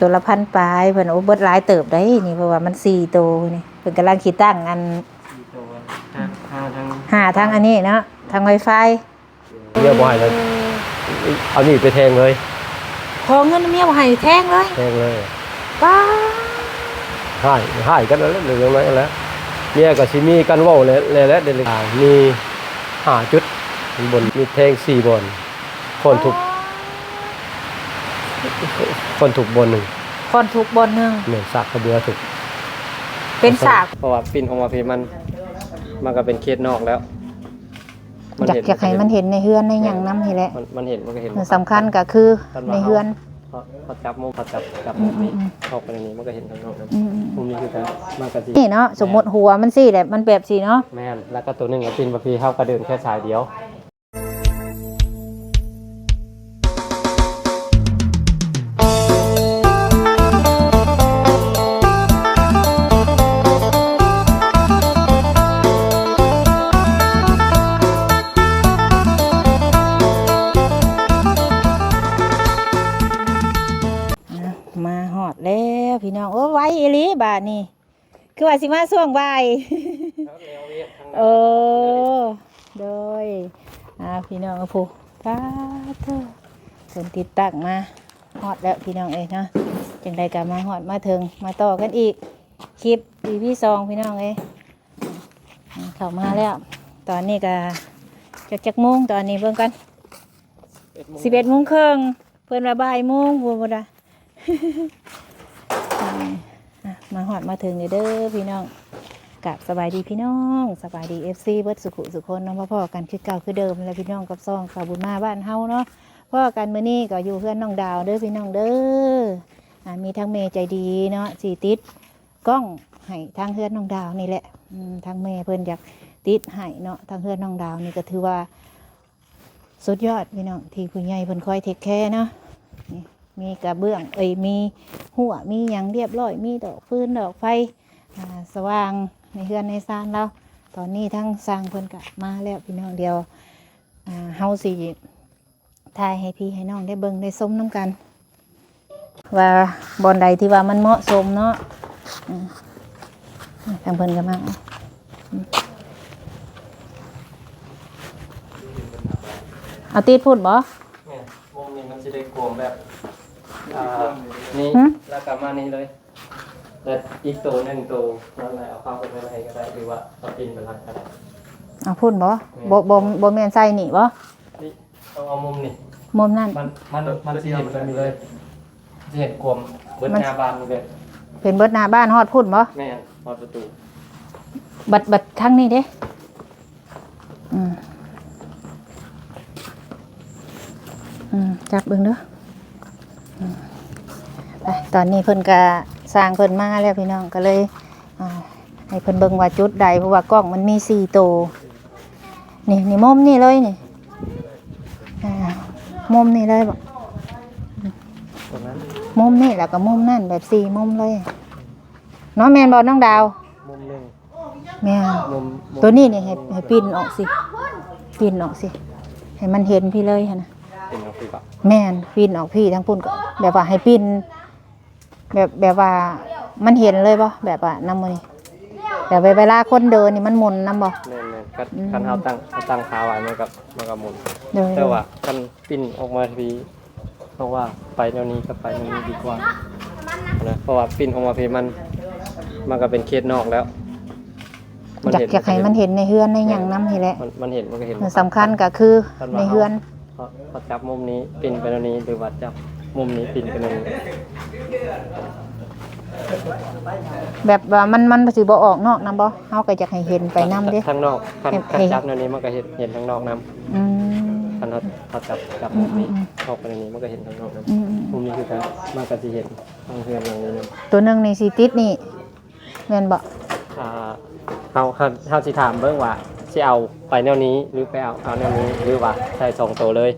ຕົວລະພັນປາຍ ເພິ່ນ ໂອ້ ເບິດຫຼາຍເຕີບໄດ໋ນີ້ ເພາະວ່າມັນສີ່ໂຕນີ້ ເພິ່ນກຳລັງຊິຕັ້ງອັນ ສີ່ໂຕ ຫາ ຫາທາງ ຫາທາງອັນນີ້ເນາະ ທາງໄວຟາຍ. ເມຍບໍ່ໃຫ້ເລີຍ ເອົາໜີ້ໄປແທງເລີຍ ຂໍເງິນເມຍບໍ່ໃຫ້ແທງເລີຍ ແທງເລີຍ ປ້າ ຮ້າຍ ຮ້າຍກັນແລ້ວ ເລື່ອງນັ້ນແຫຼະ ເມຍກໍຊິມີການເວົ້າແຫຼະ ແຫຼະ ແຫຼະ ເດ ມີຫ້າຈຸດ ບົນ ມີແທງສີ່ບ່ອນ ຄ້ອນທຸບ ອໍ ຄ້ອນທຸບບ່ອນໜຶ່ງ ຄ້ອນທຸບບ່ອນໜຶ່ງ ແມ່ນ ສາກກະເບືອທຸບ ເປັນສາກ ເພາະວ່າປິ່ນອອກມາພີ້ ມັນ ມັນກໍເປັນເຂດນອກແລ້ວ ມັນຢາກ ຢາກໃຫ້ມັນເຫັນໃນເຮືອນໃນຫຍັງນຳນີ້ແຫຼະ ມັນ ມັນເຫັນ ມັນກໍເຫັນ ສຳຄັນກໍຄືໃນເຮືອນ ເຮົາ ເຮົາຈັບມຸມ ເຮົາຈັບ ຈັບມຸມນີ້ ອືມໆໆ ອອກໄປນີ້ ມັນກໍເຫັນຂ້າງນອກນຳ ອືມໆໆ ມຸມນີ້ຄືກັນ ມັນກໍຊິ ນີ້ເນາະ ສົມມຸດຫົວມັນຊີ້ແຫຼະ ມັນແບບຊີ້ເນາະ ແມ່ນ ແລ້ວກໍໂຕໜຶ່ງກໍປິ່ນມາພີ້ ເຮົາກໍເດີນແຄ່ສາຍດຽວ. ອ່ະ ມາຮອດແລ້ວພີ່ນ້ອງ ໂອ້ ໄວອີ່ຫຼີບາດນີ້ ຄືວ່າຊິມາຊ່ວງບ່າຍ ເອີ ໂດຍ ອ່າ ພີ່ນ້ອງ ໂອ້ໂຫ ປາດໂທ້ ເພິ່ນຕິດຕັ້ງມາຮອດແລ້ວພີ່ນ້ອງເອີຍເນາະ ຈັ່ງໃດກໍມາຮອດມາເຖິງ ມາຕໍ່ກັນອີກ ຄລິບ ອີພີສອງ ພີ່ນ້ອງເອີຍ ເຂົ້າມາແລ້ວ ຕອນນີ້ກໍຈັກ ຈັກໂມງ ຕອນນີ້ເບິ່ງກ່ອນ ສິບເອັດໂມງເຄິ່ງ ເພິ່ນວ່າບ່າຍໂມງພຸ້ນ ພຸ້ນນະ ອ່ະ ມາຮອດມາເຖິງແລ້ວເດີພີ່ນ້ອງ ກາບສະບາຍດີພີ່ນ້ອງ ສະບາຍດີເອັຟຊີເບິດສຸຂຸສຸຄົນເນາະ ມາພໍ້ກັນຄືເກົ່າຄືເດີມແຫຼະພີ່ນ້ອງ ກັບຊ່ອງສາວບຸນມາບ້ານເຮົາເນາະ ພໍ້ກັນມື້ນີ້ກໍຢູ່ເຮືອນນ້ອງດາວເດີພີ່ນ້ອງເດີ ອ່າ ມີທັງແມ່ໃຈດີເນາະ ຊິຕິດກ້ອງໃຫ້ທາງເຮືອນນ້ອງດາວນີ້ແຫຼະ ອືມ ທາງແມ່ເພິ່ນຢາກຕິດໃຫ້ເນາະ ທາງເຮືອນນ້ອງດາວນີ້ກໍຖືວ່າ ສຸດຍອດພີ່ນ້ອງ ທີ່ຜູ້ໃຫຍ່ເພິ່ນຄອຍເທກແຄເນາະ ນີ້ ມີກະເບື້ອງ ເອີຍ ມີຮົ້ວ ມີຫຍັງລຽບລ້ອຍ ມີດອກຟືນດອກໄຟ ອ່າ ສະຫວ່າງໃນເຮືອນໃນຊານລາວ ຕອນນີ້ທາງຊ່າງເພິ່ນກະມາແລ້ວພີ່ນ້ອງ ດຽວ ອ່າ ເຮົາຊິຖ່າຍໃຫ້ພີ່ໃຫ້ນ້ອງໄດ້ເບິ່ງໄດ້ຊົມນຳກັນ ວ່າບ່ອນໃດທີ່ວ່າມັນເໝາະສົມເນາະ ອືມ ທາງເພິ່ນກໍມາ ເອົາຕິດພຸ້ນບໍ່? ແມ່ນ ມຸມນີ້ມັນຊິໄດ້ກວມແບບ ອ່າ ນີ້ ຫຶ? ແລ້ວກໍມານີ້ເລີຍ ແລ້ວອີກໂຕໜຶ່ງໂຕ ນັ້ນແຫຼະ ເອົາເຂົ້າໄປໄວ້ໃຫ້ກໍໄດ້ ຫຼືວ່າເອົາປິ່ນໄປຫຼັງກໍໄດ້ ເອົາພຸ້ນບໍ່? ແມ່ນ ບໍ່ ບໍ່ ບໍ່ແມ່ນໃສ່ນີ້ບໍ່? ນີ້ ຕ້ອງເອົາມຸມນີ້ ມຸມນັ້ນ ມັນ ມັນ ມັນຊິເຫັນແບບນີ້ເລີຍ ຊິເຫັນກວມເບິດ ມັນ ໜ້າບ້ານນີ້ເລີຍ ເຫັນເບິດໜ້າບ້ານຮອດພຸ້ນບໍ່? ແມ່ນ ຮອດປະຕູ ບັດ ບັດທາງນີ້ເດ້ ອືມ ອືມ ຈັບເບິ່ງເດີ ອືມ ໄປ ຕອນນີ້ເພິ່ນກະ ຊ່າງເພິ່ນມາແລ້ວພີ່ນ້ອງ ກໍເລີຍ ອ່າ ໃຫ້ເພິ່ນເບິ່ງວ່າຈຸດໃດ ເພາະວ່າກ້ອງມັນມີສີ່ໂຕ ນີ້ ນີ້ ມຸມນີ້ເລີຍນີ້ ອ່າ ມຸມນີ້ເລີຍບໍ? ປະມານ ມຸມນີ້ແລ້ວກໍມຸມນັ້ນ ແບບສີ່ມຸມເລີຍເນາະ ແມ່ນບໍ່ນ້ອງດາວ? ມຸມໜຶ່ງ ແມ່ນ ມຸມ ມຸມ ໂຕນີ້ນີ້ໃຫ້ ໃຫ້ປິ່ນອອກຊິ ປິ່ນອອກຊິ ໃຫ້ມັນເຫັນພີ້ເລີຍຫັ້ນນະ ປິ່ນອອກພີ້ບໍ? ແມ່ນ ປິ່ນອອກພີ້ ທາງພຸ້ນກໍແບບວ່າໃຫ້ປິ່ນ ແບບ ແບບວ່າມັນເຫັນເລີຍບໍ່ ແບບວ່ານຳມື້ນີ້ ແບບເວ ເວລາຄົນເດີນນີ້ມັນໝູນນຳບໍ່? ແມ່ນໆ ຄັນ ອືມ ຄັນເຮົາຕັ້ງ ເຮົາຕັ້ງຂາໄວ້ ມັນກໍ ມັນກໍໝູນ ໂດຍ ແຕ່ວ່າ ໂດຍ ຄັນປິ່ນອອກມາພີ້ ເພາະວ່າໄປແນວນີ້ກໍໄປແນວນີ້ດີກວ່ານະ ເພາະວ່າປິ່ນອອກມາພີ້ ມັນ ມັນກໍເປັນເຂດນອກແລ້ວ ມັນຢາກ ຢາກໃຫ້ມັນເຫັນໃນເຮືອນໃນຫຍັງນຳນີ້ແຫຼະ ມັນ ມັນເຫັນ ມັນກໍເຫັນ ສຳຄັນກໍຄືໃນເຮືອນ ເຮົາ ເຮົາຈັບມຸມນີ້ປິ່ນໄປແນວນີ້ ຫຼືວ່າຈັບມຸມນີ້ປິ່ນໄປແນວນີ້ ແບບວ່າມັນ ມັນຊິບໍ່ອອກນອກນຳບໍ່? ເຮົາກໍຢາກໃຫ້ເຫັນໄປນຳເດ້ ທາງນອກ ຄັນ ໃຫ້ ຄັນ ໃຫ້ ຈັບແນວນີ້ມັນກໍເຫັນ ເຫັນທາງນອກນຳ ອືມ ຄັນເຮົາ ເຮົາຈັບ ຈັບມຸມນີ້ ອືມໆໆ ອອກໄປແນວນີ້ມັນກໍເຫັນທາງນອກນຳ ອືມໆໆ ມຸມນີ້ຄືກັນ ມັນກໍຊິເຫັນທາງເຮືອນຫຼັງນີ້ນຳ ໂຕໜຶ່ງນີ້ຊິຕິດນີ້ ແມ່ນບໍ່? ອ່າ ເຮົາ ເຮົາ ເຮົາຊິຖາມເບິ່ງວ່າ ຊິເອົາໄປແນວນີ້ ຫຼືໄປເອົາ ເອົາແນວນີ້ ຫຼືວ່າໃສ່ສອງໂຕເລີຍ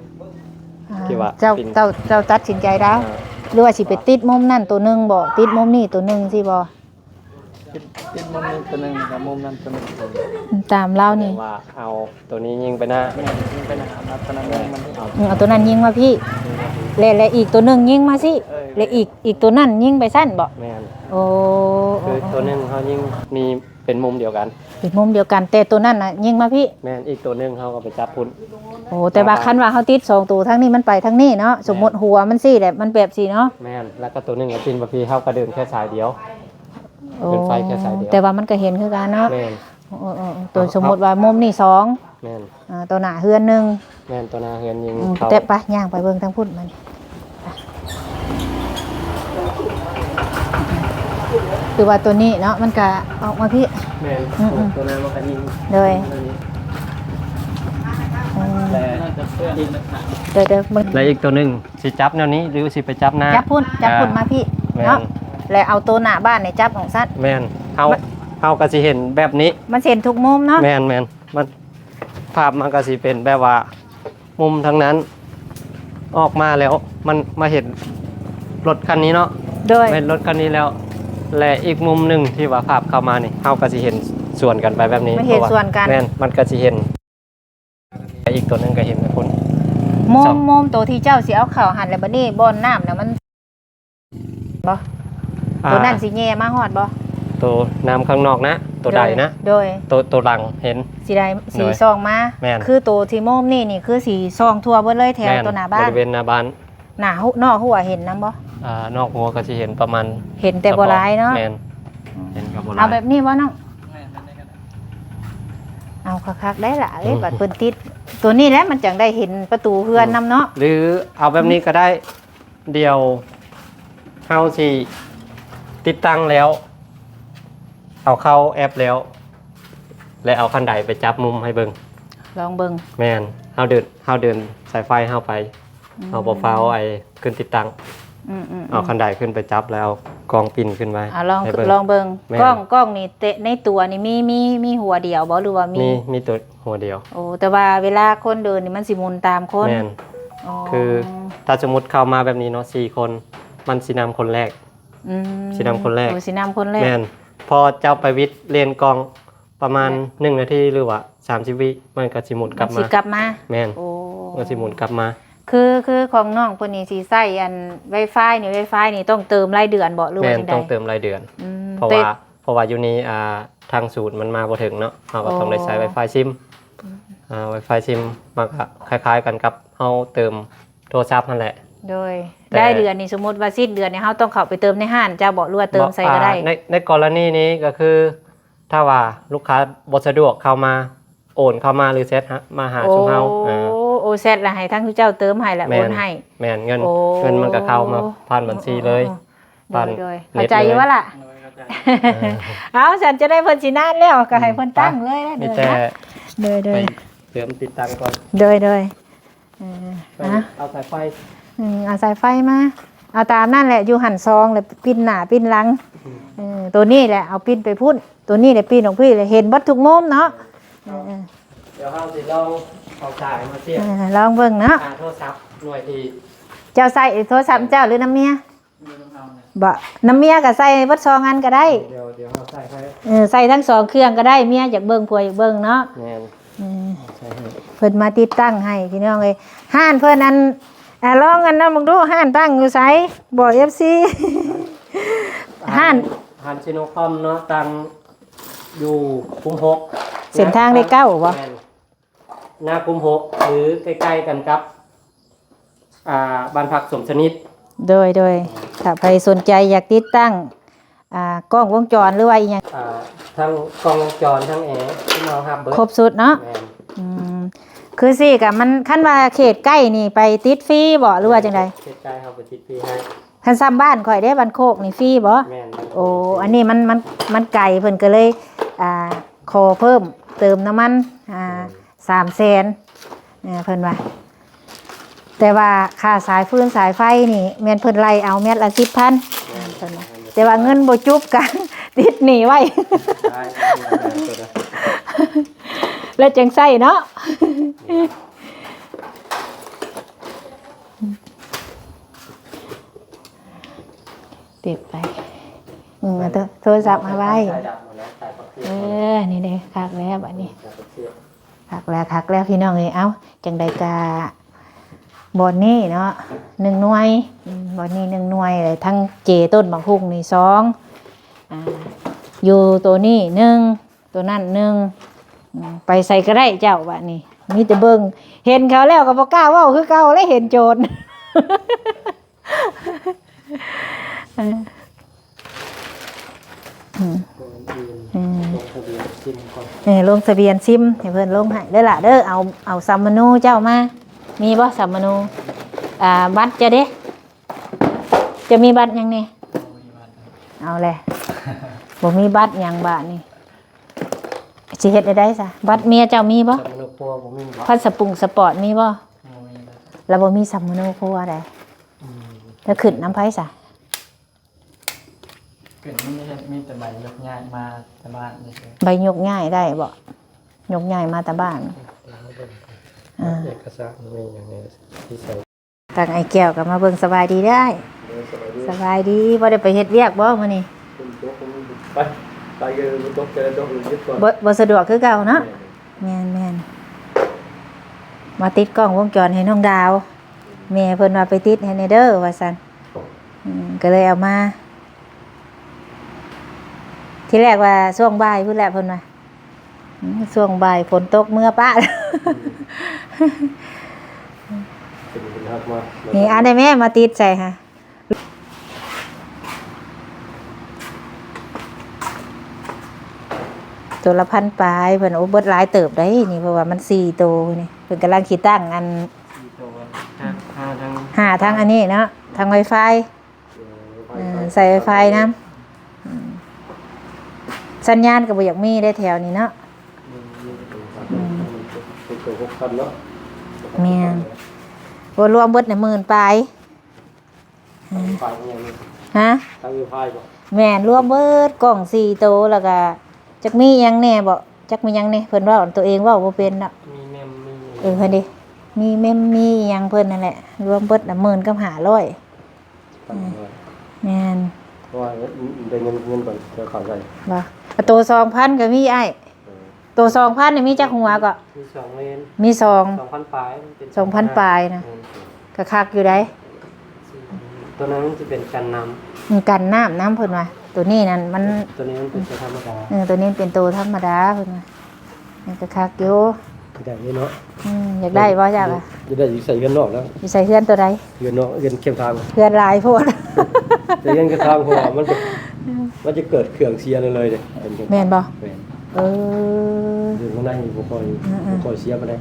ອ່າ ທີ່ວ່າ ເຈົ້າ ເຈົ້າ ເຈົ້າຕັດສິນໃຈເອົາ ອ່າ ຫຼືວ່າຊິໄປຕິດມຸມນັ້ນໂຕໜຶ່ງບໍ ຕິດມຸມນີ້ໂຕໜຶ່ງຊີ້ບໍ? ຄິດ ຕິດມຸມນີ້ຕົວໜຶ່ງ ແລ້ວກໍມຸມນັ້ນຕົວໜຶ່ງ. ຕາມລາວນີ້ ແຕ່ວ່າເອົາຕົວນີ້ຍິງໄປໜ້າ ແມ່ນ ຍິງໄປໜ້າ ເອົາຕົວນັ້ນຍິງມາພີ້. ອືມ ເອົາຕົວນັ້ນຍິງມາພີ້ ແລະ ແລະ ອີກຕົວໜຶ່ງຍິງມາຊີ້ ເອີ ແລະ ອີກ ອີກຕົວນັ້ນຍິງໄປຊັ້ນບໍ? ແມ່ນ. ໂອ້ ຄືຕົວໜຶ່ງເຮົາຍິງມີ ເປັນມຸມດຽວກັນ ເປັນມຸມດຽວກັນ ແຕ່ຕົວນັ້ນນະຍິງມາພີ້. ແມ່ນ. ອີກຕົວໜຶ່ງເຮົາກໍໄປຈັບພຸ້ນ. ໂອ້ ແຕ່ວ່າຄັນວ່າເຮົາຕິດສອງຕົວທາງນີ້ ມັນໄປທາງນີ້ເນາະ. ແມ່ນ. ສົມມຸດຫົວມັນຊີ້ແຫຼະ ມັນແບບຊີ້ເນາະ. ແມ່ນ. ແລ້ວກໍຕົວໜຶ່ງກໍປິ່ນມາພີ້ ເຮົາກໍເດີນແຄ່ສາຍດຽວ. ໂອ້ ເດີນໄຟແຄ່ສາຍດຽວ ແຕ່ວ່າມັນກໍເຫັນຄືກັນເນາະ. ແມ່ນ. ໂອ້ ໂອ້ ໂອ້ ຕົວສົມມຸດວ່າມຸມນີ້ສອງ ແມ່ນ. ອ່າ ຕໍ່ໜ້າເຮືອນໜຶ່ງ. ແມ່ນ ຕໍ່ໜ້າເຮືອນຍິງ ອືມ ເຂົ້າ. ແຕ່ໄປ ຍ່າງໄປເບິ່ງທາງພຸ້ນມານີ້. ຄືວ່າຕົວນີ້ເນາະ ມັນກະອອກມາພີ້. ແມ່ນ. ອືມໆ ຕົວນັ້ນມັນກະຍິງ ໂດຍ ຕົວນີ້ ອືມ ແລະ ອີກ ໂດຍໆ ເບິ່ງ ແລະ ອີກຕົວໜຶ່ງຊິຈັບແນວນີ້ ຫຼືຊິໄປຈັບໜ້າ? ຈັບພຸ້ນ ຈັບພຸ້ນ ອ່າ ມາພີ້ ແມ່ນ ເນາະ ແລະເອົາຕົວໜ້າບ້ານນີ້ຈັບອອກຊັ້ນ. ແມ່ນ. ເຮົາ ມັນ ເຮົາກໍຊິເຫັນແບບນີ້ ມັນຊິເຫັນທຸກມຸມເນາະ. ແມ່ນໆ ມັນ ພາບມັນກໍຊິເປັນແບບວ່າມຸມທາງນັ້ນ ອອກມາແລ້ວມັນມາເຫັນລົດຄັນນີ້ເນາະ. ໂດຍ ເຫັນລົດຄັນນີ້ແລ້ວ ແລະ ອີກມຸມໜຶ່ງທີ່ວ່າພາບເຂົ້າມານີ້ ເຮົາກໍຊິເຫັນສວນກັນໄປແບບນີ້ ມັນເຫັນສວນກັນ. ແມ່ນ ມັນກໍຊິເຫັນອີກຕົວໜຶ່ງ ກໍເຫັນໄປພຸ້ນ. ມຸມ ມຸມໂຕທີ່ເຈົ້າຊິເອົາເຂົ້າຫັ້ນ ແລ້ວບັດນີ້ບ່ອນນ້ຳນະມັນ ບໍ່? ອ່າ ໂຕນັ້ນຊິແຍ່ມາຮອດບໍ່? ໂຕນ້ຳຂ້າງນອກນະ ໂຕໃດນະ? ໂດຍ ໂຕ ໂຕຫຼັງເຫັນ ຊິໄດ້ ຊິ ໂດຍ ສ່ອງມາ. ແມ່ນ. ຄືໂຕທີ່ໂມມນີ້ນີ້ ຄືຊິສ່ອງທົ່ວເບິດເລີຍແຖວ ແມ່ນ ໂຕໜ້າບ້ານ ບໍລິເວນໜ້າບ້ານ ໜ້າຫົວ ນອກຫົວເຫັນນຳບໍ່? ອ່າ ນອກຫົວກໍຊິເຫັນປະມານ ເຫັນແຕ່ບໍ່ຫຼາຍເນາະ. ແມ່ນ. ອືມ ເຫັນກໍບໍ່ຫຼາຍ. ເອົາແບບນີ້ບໍ່ນ້ອງ? ເອົາຄັກໆໄດ້ລະເອີຍ. ອືມ ບັດເພິ່ນຕິດໂຕນີ້ແຫຼະ ມັນຈັ່ງໄດ້ເຫັນປະຕູເຮືອນນຳເນາະ. ອືມ ຫຼືເອົາແບບນີ້ກໍໄດ້. ດຽວເຮົາຊິຕິດຕັ້ງແລ້ວ ເອົາເຂົ້າແອັບແລ້ວ ແລະ ເອົາຄັນໄດໄປຈັບມຸມໃຫ້ເບິ່ງ ລອງເບິ່ງ. ແມ່ນ. ເຮົາເດີນ ເຮົາເດີນສາຍໄຟເຮົາໄປ ອືມ ເຮົາບໍ່ຟ້າວໄອ້ຂຶ້ນຕິດຕັ້ງ. ອືມໆໆ ເອົາຄັນໄດຂຶ້ນໄປຈັບ ແລ້ວເອົາກ້ອງປິ່ນຂຶ້ນໄວ້ ອ່າ ລອງ ໃຫ້ເບິ່ງ ລອງເບິ່ງ. ແມ່ນ. ກ້ອງ ກ້ອງນີ້ແຕ່ໃນຕົວນີ້ມີ ມີ ມີຫົວດຽວບໍ່ ຫຼືວ່າມີ? ມີ ມີຕົວຫົວດຽວ. ໂອ້ ແຕ່ວ່າເວລາຄົນເດີນນີ້ມັນຊິໝູນຕາມຄົນ. ແມ່ນ. ອໍ ຄືຖ້າສົມມຸດເຂົ້າມາແບບນີ້ເນາະ ສີ່ຄົນ ມັນຊິນຳຄົນແລກ. ອືມ ຊິນຳຄົນແລກ. ໂອ້ ຊິນຳຄົນແລກ. ແມ່ນ. ພໍເຈົ້າໄປຫວິດເລນກ້ອງປະມານ ແມ່ນ ໜຶ່ງນາທີ ຫຼືວ່າສາມສິບວິ ມັນກໍຊິໝູນກັບມາ. ມັນຊິກັບມາ. ແມ່ນ. ໂອ້ ມັນຊິໝູນກັບມາ. ຄື ຄືຂອງນ້ອງເພິ່ນນີ້ຊິໃຊ້ອັນໄວຟາຍນີ້ ໄວຟາຍນີ້ຕ້ອງເຕີມລາຍເດືອນບໍ່ ຫຼືວ່າຈັ່ງໃດ? ແມ່ນ ຕ້ອງເຕີມລາຍເດືອນ. ອືມ ເພາະວ່າ ເພາະວ່າຢູ່ນີ້ ອ່າ ທາງສູນມັນມາບໍ່ເຖິງເນາະ ເຮົາກໍຕ້ອງໄດ້ໃຊ້ ໂອ້ ໄວຟາຍຊິມ. ອືມ ອ່າ ໄວຟາຍຊິມມັນກໍຄ້າຍໆກັນກັບເຮົາເຕີມໂທລະສັບຫັ້ນແຫຼະ. ໂດຍ. ແຕ່ລາຍເດືອນນີ້ ສົມມຸດວ່າສິ້ນເດືອນນີ້ ເຮົາຕ້ອງເຂົ້າໄປເຕີມໃນຮ້ານເຈົ້າບໍ ຫຼືວ່າເຕີມໃສກໍໄດ້? ບໍ່ ອ່າ ໃນ ໃນກໍລະນີນີ້ກໍຄື ຖ້າວ່າລູກຄ້າບໍ່ສະດວກເຂົ້າມາ ໂອນເຂົ້າມາ ຫຼືແຊັດຫາ ມາຫາຊຸມເຮົາ. ໂອ້ ອ່າ ໂອ້ ແຊັດລະໃຫ້ທາງເຈົ້າເຕີມໃຫ້ ລະໂອນໃຫ້. ແມ່ນ. ເງິນ ໂອ້ ເງິນມັນກໍເຂົ້າມາຜ່ານບັນຊີເລີຍ. ໂອ້ ໂອ້ ໂອ້ ໂດຍ ໂດຍ ເຂົ້າໃຈຢູ່ບໍ່ລະ? ເອີ ເອົາ ຊັ້ນຈະໄດ້ເພິ່ນຊິນານແລ້ວ ກໍໃຫ້ເພິ່ນ ອືມ ຕັ້ງເລີຍນະ. ໂດຍ ໂດຍ ໄປເຕີມຕິດຕັ້ງກ່ອນ. ໂດຍ ໂດຍ. ເອີ ເອົາສາຍໄຟ ອືມ ເອົາສາຍໄຟມາ ເອົາຕາມນັ້ນແຫຼະ ຢູ່ຫັ້ນສອງ ແລ້ວປິ່ນໜ້າປິ່ນຫຼັງ. ອືມ ເອີ ໂຕນີ້ແຫຼະ ເອົາປິ່ນໄປພຸ້ນ ໂຕນີ້ແຫຼະ ປິ່ນອອກພີ້ ແລ້ວເຫັນເບິດທຸກມຸມເນາະ. ເອີ ດຽວເຮົາຊິລອງເອົາສາຍມາສຽບ ເອີ ລອງເບິ່ງເນາະ. ອ່າ ໂທລະສັບໜ່ວຍທີ່ ເຈົ້າໃຊ້ໂທລະສັບເຈົ້າ ຫຼືນຳເມຍ? ບໍ່ ນຳເມຍກໍໃສ່ເບິດສອງອັນກໍໄດ້. ດຽວ ດຽວເຮົາໃສ່ໃຫ້ ເອີ ໃສ່ທັງສອງເຄື່ອງກໍໄດ້ ເມຍຢາກເບິ່ງ ຜົວຢາກເບິ່ງເນາະ. ແມ່ນ. ເອີ ໃສ່ໃຫ້ ເພິ່ນມາຕິດຕັ້ງໃຫ້ພີ່ນ້ອງເອີຍ. ຮ້ານເພິ່ນອັນ ອ່າ ລອງອັນນັ້ນເບິ່ງດູ ຮ້ານຕັ້ງຢູ່ໃສ ບອກເອັຟຊີ. ຮ້ານ ຮ້ານຊິໂນຄອມເນາະ ຕັ້ງຢູ່ຄຸ້ມຫົກ ເສັ້ນທາງເລກເກົ້າບໍ່? ແມ່ນ. ໜ້າຄຸ້ມຫົກ ຫຼື ໃກ້ໆກັນກັບ ອ່າ ບ້ານພັກສົມສະໜິດ. ໂດຍ ໂດຍ. ຖ້າໃຜສົນໃຈຢາກຕິດຕັ້ງ ອ່າ ກ້ອງວົງຈອນ ຫຼືວ່າອີ່ຫຍັງ ອ່າ ທັງກ້ອງວົງຈອນ ທັງແອ ທີ່ເຮົາຮັບເບິດ ຄົບຊຸດເນາະ. ແມ່ນ. ອືມ ຄືຊີ້ກະມັນ ຄັນວ່າເຂດໃກ້ນີ້ໄປຕິດຟຣີບໍ່ ຫຼືວ່າຈັ່ງໃດ? ເຂດໃກ້ເຮົາໄປຕິດຟຣີໃຫ້. ຄັນຊ່ຳບ້ານຂ້ອຍເດ້ ບ້ານໂຄກນີ້ຟຣີບໍ່? ແມ່ນ. ໂອ້ ອັນນີ້ມັນ ມັນ ມັນໄກ ເພິ່ນກໍເລີຍ ອ່າ ຂໍເພີ່ມເຕີມນ້ຳມັນ ອ່າ ແມ່ນ. ສາມແສນ ເອີ ເພິ່ນວ່າ ແຕ່ວ່າຄ່າສາຍຟືນສາຍໄຟນີ້ແມ່ນເພິ່ນໄລ່ເອົາແມັດລະສິບພັນ ແມ່ນ ເພິ່ນວ່າ ແຕ່ວ່າເງິນບໍ່ຈຸບກັນ ຕິດໜີ້ໄວ້ ໄດ້ ແລ້ວຈັ່ງໃຊ້ເນາະ ຕິດໄປ. ອືມ ເອົາໂທ ໂທລະສັບມາໄວ້ ສາຍດັບໝົດແລ້ວ ສາຍປະເຊືອກ ເອີ ນີ້ເດ້ ຄັກແລ້ວບາດນີ້ ສາຍປະເຊືອກ ຄັກແລ້ວ ຄັກແລ້ວ ພີ່ນ້ອງເອີຍ. ເອົ້າ ຈັ່ງໃດກະ ບ່ອນນີ້ເນາະ ໜຶ່ງໜ່ວຍ ອືມ ບ່ອນນີ້ໜຶ່ງໜ່ວຍ ແລະ ທັງເຈຕົ້ນໝາກຫຸ່ງນີ້ສອງ ອ່າ ຢູ່ໂຕນີ້ໜຶ່ງ ໂຕນັ້ນໜຶ່ງ ອືມ ໄປໃສກະໄດ້ເຈົ້າ ບາດນີ້ ມີແຕ່ເບິ່ງ ເຫັນເຂົາແລ້ວກະບໍ່ກ້າເວົ້າຄືເກົ່າແຫຼະ ເຫັນໂຈນ ເອີ ອືມ ອືມ ລົງທະບຽນຊິມກ່ອນ ເອີ ລົງທະບຽນຊິມໃຫ້ເພິ່ນລົງໃຫ້ເດີລະເດີ. ເອົາ ເອົາສຳມະໂນເຈົ້າມາ ມີບໍ່ສຳມະໂນ? ອ່າ ບັດເຈົ້າເດ້ ເຈົ້າມີບັດຫຍັງແດ່? ບໍ່ມີບັດ ເອົາແຫຼະ ບໍ່ມີບັດຫຍັງບາດນີ້ ຊິເຮັດແນວໃດຊະ? ບັດເມຍເຈົ້າມີບໍ່? ສຳມະໂນຄົວບໍ່ມີບໍ? ພັດສະປຸງສະປອດມີບໍ່? ບໍ່ມີເລີຍ ລາວບໍ່ມີສຳມະໂນຄົວໃດ ອືມ ລາວຂຶ້ນນຳໃຜຊະ? ກໍມີ ມີແຕ່ໃບຍົກຍ້າຍມາແຕ່ບ້ານຊື່ໆ. ໃບຍົກຍ້າຍໄດ້ບໍ່? ຍົກຍ້າຍມາແຕ່ບ້ານ ເອີ ເອກະສານມີຫຍັງແດ່ທີ່ໃສ່ ທາງອ້າຍແກ້ວກໍມາເບິ່ງ. ສະບາຍດີເດີອ້າຍ. ໂດຍ ສະບາຍດີ ສະບາຍດີ. ບໍ່ໄດ້ໄປເຮັດວຽກບໍ່ມື້ນີ້? ຝົນຕົກ ໄປ ໄປກໍຝົນຕົກ ຈະໄດ້ຕົກ ຢຸດກ່ອນ. ບໍ່ ບໍ່ສະດວກຄືເກົ່າເນາະ. ແມ່ນ ແມ່ນໆ ມາຕິດກ້ອງວົງຈອນໃຫ້ນ້ອງດາວ. ແມ່ເພິ່ນວ່າໄປຕິດໃຫ້ແດ່ເດີວ່າຊັ້ນ ອືມ ກໍເລີຍເອົາມາ. ທີແລກວ່າຊ່ວງບ່າຍພຸ້ນແຫຼະເພິ່ນວ່າ ອືມ ຊ່ວງບ່າຍຝົນຕົກເມືອປະ ນີ້ ອັນນີ້ແມ່ມາຕິດໃສ່ຫາ ໂຕລະພັນປາຍ ເພິ່ນ ໂອ້ ເບິດຫຼາຍເຕີບໃດ໋ນີ້ ເພາະວ່າມັນສີ່ໂຕນີ້ ເພິ່ນກຳລັງຊິຕັ້ງອັນ ສີ່ໂຕ ຫາ ຫາທາງ ຫາທາງອັນນີ້ເນາະ ທາງໄວຟາຍ ເອີ ໃສ່ໄວຟາຍນຳ ອືມ ສັນຍານກໍບໍ່ຢາກມີໄດ໋ແຖວນີ້ເນາະ ອືມ ແມ່ນ ໂອ້ ລວມເບິດນະ ໝື່ນປາຍ ຮະ ແມ່ນ ລວມເບິດກ້ອງສີ່ໂຕ ແລ້ວກະຈັກມີຫຍັງແດ່ບໍ ຈັກມີຫຍັງແດ່ ເພິ່ນເວົ້າ ໂຕເອງເວົ້າບໍ່ເປັນເນາະ ມີແມມ ມີ ເອີ ຫັ້ນເດ ມີແມມ ມີຫຍັງເພິ່ນຫັ້ນແຫຼະ ລວມເບິດນະ ໝື່ນກັບຫ້າຮ້ອຍ ແມ່ນ ເພາະວ່າໄດ້ເງິນ ເງິນກ່ອນ ເຂົ້າໃຈ ບໍ່ ໂຕສອງພັນກໍມີອ້າຍ ເອີ ໂຕສອງພັນນີ້ມີຈັກຫົວເກາະ? ມີສອງເລນ ມີສອງ ສອງພັນປາຍ ມັນເປັນ ສອງພັນປາຍນະ ແມ່ນ ກໍຄັກຢູ່ໃດ໋ ໂຕນັ້ນມັນຊິເປັນກັນນ້ຳ ອືມ ກັນນ້ຳນຳເພິ່ນວ່າ ໂຕນີ້ນັ້ນມັນ ໂຕນີ້ມັນເປັນໂຕທຳມະດາ ເອີ ໂຕນີ້ເປັນໂຕທຳມະດາເພິ່ນວ່າ ມັນກໍຄັກຢູ່ ໄດ້ເນາະ ອືມ ຢາກໄດ້ບໍ່ເຈົ້າ? ຢາກໄດ້ຢູ່ໃສ່ເຮືອນນອກແລ້ວ ຢູ່ໃສ່ເຮືອນໂຕໃດ? ເຮືອນນອກ ເຮືອນແຄມທາງ ເຮືອນຫຼາຍໂພດ ໃສ່ເຮືອນແຄມທາງ ເພາະວ່າມັນຈະ ມັນຈະເກີດເຄື່ອງເສຍເລີຍເດ້ ແມ່ນບໍ່? ແມ່ນ ເອີ ຢູ່ຂ້າງໃນບໍ່ຄ່ອຍ ອືມໆ ບໍ່ຄ່ອຍເສຍປານໃດ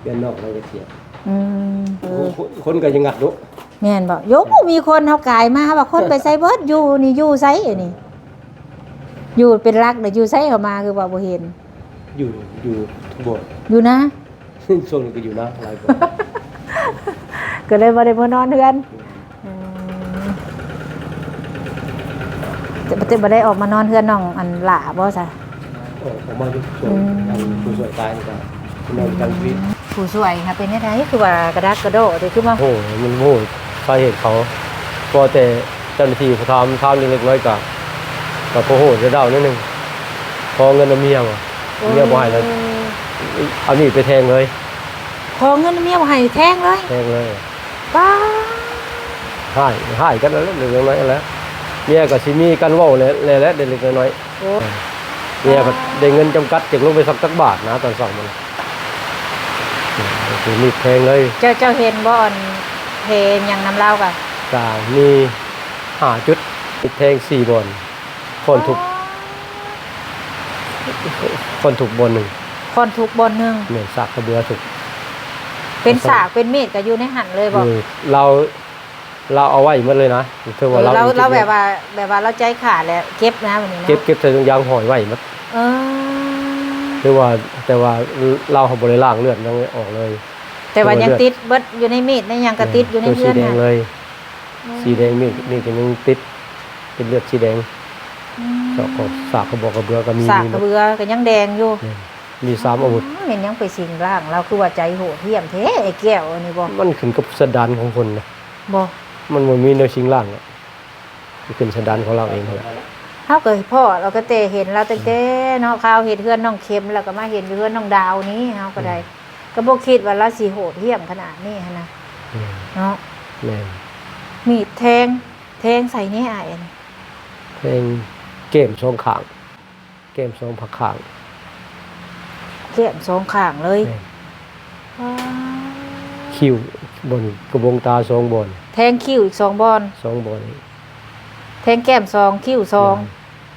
ເຮືອນນອກມັນຈະເສຍ ອືມ ເອີ ຄົນ ຄົນກໍຍັງງັດເນາະ ແມ່ນບໍ່? ໂຍ ມີຄົນເຮົາກາຍມາວ່າຄົນໄປໃສເບິດ ຢູ່ນີ້ ຢູ່ໃສອັນນີ້ ຢູ່ເປັນຫຼັກເດ້ ຢູ່ໃສເຮົາມາຄືວ່າບໍ່ເຫັນ ຢູ່ ຢູ່ບໍ່ ຢູ່ນາ ຊ່ວງນີ້ກໍຢູ່ນາຫຼາຍກວ່າ ກໍເລີຍບໍ່ໄດ້ມານອນເຮືອນ ອືມ ແຕ່ ແຕ່ບໍ່ໄດ້ອອກມານອນເຮືອນນ້ອງອັນຫຼ້າບໍ່ຊະ? ອອກ ອອກມາຢູ່ ອືມ ອັນຜູ້ຊ່ວຍຕາຍນີ້ກໍນອນກັນຢູ່ພີ້ ອືມ ຜູ້ຊ່ວຍຫາເປັນແນວໃດ ຄືວ່າກະດັກກະດໍ້ເດ້ ຄືວ່າ ໂອ້ຍ ມັນບໍ່ຮູ້ສາເຫດເຂົາ ພໍແຕ່ເຈົ້າໜ້າທີ່ເຂົາຖາມ ຖາມເລັກໆນ້ອຍໆ ກະ ກະພໍຮູ້ໄດ້ດາວໜ້ອຍໜຶ່ງ ຂໍເງິນນຳເມຍວ່າ ໂອ້ ເມຍບໍ່ໃຫ້ແລ້ວ ເອົາມີດໄປແທງເລີຍ ຂໍເງິນນຳເມຍບໍ່ໃຫ້ ແທງເລີຍ ແທງເລີຍ ປ້າ ຮ້າຍ ຮ້າຍກັນນັ້ນແຫຼະ ເລັກໆນ້ອຍໆນັ້ນແຫຼະ ເມຍກໍຊິມີກັນເວົ້າແຫຼະ ແຫຼະ ເລັກໆນ້ອຍໆ ໂອ້ ເມຍກໍໄດ້ເງິນຈຳກັດ ຈັກລົງໄປສັກຈັກບາດນະ ຕອນເຊົ້າມັນ ຖືມີດແທງເລີຍ ເຈົ້າ ເຈົ້າເຫັນບໍ່ ອັນແຜຫຍັງນຳລາວກະ ກະມີຫ້າຈຸດ ມີແທງສີ່ບ່ອນ ຄ້ອນທຸບ ອໍ ຄ້ອນທຸບບ່ອນໜຶ່ງ ຄ້ອນທຸບບ່ອນໜຶ່ງ ແມ່ນ ສາກກະເບືອທຸບ ເປັນສາກເປັນມີດກະຢູ່ໃນຫັ້ນເລີຍບໍ່? ເອີ ລາວ ລາວເອົາໄວ້ໝົດເລີຍນະ ຖືວ່າ ເອີ ລາວ ລາວ ລາວແບບວ່າ ແບບວ່າລາວໃຈຂາດແລ້ວເກັບນະ ແບບນີ້ນະ ເກັບ ເກັບໃສ່ຖົງຢາງຫ້ອຍໄວ້ໝົດ ເອີ ຖືວ່າ ແຕ່ວ່າລາວເຮົາບໍ່ໄດ້ລ້າງເລືອດຫຍັງອອກເລີຍ ແຕ່ວ່າຍັງຕິດເບິດຢູ່ໃນມີດໃນຫຍັງກໍຕິດຢູ່ໃນເຮືອນ ໂຕສີແດງເລີຍ ອືມ ສີແດງ ມີດ ມີດກໍຍັງຕິດ ເປັນເລືອດສີແດງ ອືມ ສາກ ສາກກະບອກກະເບືອກໍມີ ສາກກະເບືອກໍຍັງແດງຢູ່ ແມ່ນ ມີສາມອາວຸດ ອໍ ແມ່ນຫຍັງໄປສິງລ້າງ ລາວຄືວ່າໃຈໂຫດຫ້ຽມແທ້ ໄອ້ແກ້ວອັນນີ້ບໍ່ ມັນຂຶ້ນກັບສັນດານຂອງຄົນນະ ບໍ່ ມັນບໍ່ມີແນວສິງລ້າງ ມັນຂຶ້ນສັນດານຂອງລາວເອງຫັ້ນແຫຼະ ເຮົາກໍພໍ້ລາວ ກໍແຕ່ເຫັນລາວຕັ້ງແຕ່ເນາະ ຄາວເຮັດເຮືອນນ້ອງເຂັມ ແລ້ວກໍມາເຫັນຢູ່ເຮືອນນ້ອງດາວນີ້ ເຮົາກໍໄດ້ ອືມ ກໍບໍ່ຄິດວ່າລາວຊິໂຫດຫ້ຽມຂະໜາດນີ້ຫັ້ນນະ ອືມ ເນາະ ແມ່ນ ມີດແທງ ແທງໃສ່ແນ່ອ້າຍ ອັນ ແທງແກ້ມສອງຂ້າງ ແກ້ມສອງພາກຂ້າງ ແກ້ມສອງຂ້າງເລີຍ ແມ່ນ ວ້າ ຄິ້ວບ່ອນ ກະບົງຕາສອງບ່ອນ ແທງຄິ້ວອີກສອງບ່ອນ ສອງບ່ອນ ແທງແກ້ມສອງ ຄິ້ວສອງ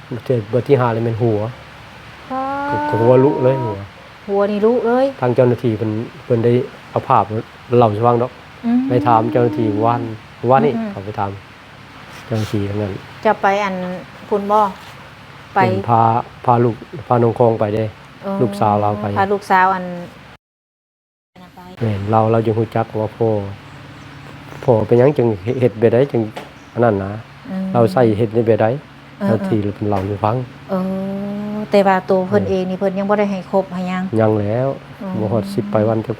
ແມ່ນ ເທື່ອບາດທີຫ້າແລ້ວແມ່ນຫົວ ວ້າ ກະຫົວລຸເລີຍ ຫົວ ຫົວນີ້ລຸເລີຍ ທາງເຈົ້າໜ້າທີ່ເພິ່ນ ເພິ່ນໄດ້ເອົາພາບເລົ່າສູ່ຟັງດອກ ອືມ ໄດ້ຖາມເຈົ້າໜ້າທີ່ວານ ວານນີ້ ອືມໆ ເຂົາໄປຖາມ ເຈົ້າໜ້າທີ່ທາງນັ້ນ ເຈົ້າໄປອັນພຸ້ນບໍ່? ໄປ ເພິ່ນພາ ພາລູກ ພານ້ອງຄອງໄປເດ້ ເອີ ລູກສາວລາວໄປ ພາລູກສາວອັນ ແມ່ນ ລາວ ລາວຈຶ່ງຮູ້ຈັກວ່າພໍ່ ພໍ່ເປັນຫຍັງຈຶ່ງເຮັດແບບໃດຈຶ່ງອັນນັ້ນນະ ອືມ ລາວໃຊ້ເຮັດແບບໃດ ເອີ ເຈົ້າໜ້າທີ່ເພິ່ນເລົ່າສູ່ຟັງ ເອີ ແຕ່ວ່າໂຕເພິ່ນເອງນີ້ ເພິ່ນຍັງບໍ່ໄດ້ໃຫ້ຄົບໃຫ້ຫຍັງ ຍັງແລ້ວ ອືມ ບໍ່ຮອດສິບປາຍວັນ ຈະ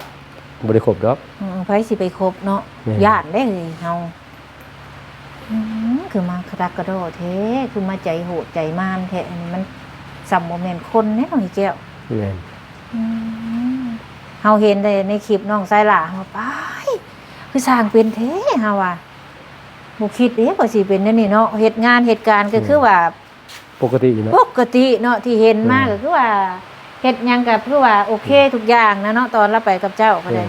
ບໍ່ໄດ້ຄົບດອກ ອືມ ໃຜຊິໄປຄົບເນາະ ແມ່ນ ຢ້ານເດ້ເຮົາ ອືມ ຄືມາກະດັກກະດໍ້ແທ້ ຄືມາໃຈໂຫດໃຈມານແທ້ ອັນນີ້ມັນສ່ຳບໍ່ແມ່ນຄົນແນວນີ້ແກ້ວ ແມ່ນ ອືມ ເຮົາເຫັນແຕ່ໃນຄລິບນ້ອງຊາຍຫຼ້າ ເຮົາວ່າ ປາຍ ຄືສ້າງເປັນແທ້ ເຮົາວ່າ ບໍ່ຄິດເດ້ວ່າຊິເປັນແນວນີ້ເນາະ ເຮັດງານເຮັດການກໍ ອືມ ຄືວ່າ ປົກກະຕິຢູ່ເນາະ ປົກກະຕິເນາະ ທີ່ເຫັນມາ ແມ່ນ ກໍຄືວ່າເຮັດຫຍັງກໍຄືວ່າໂອເຄ ແມ່ນ ທຸກຢ່າງນະເນາະ ຕອນລາວໄປກັບເຈົ້າກໍໄດ້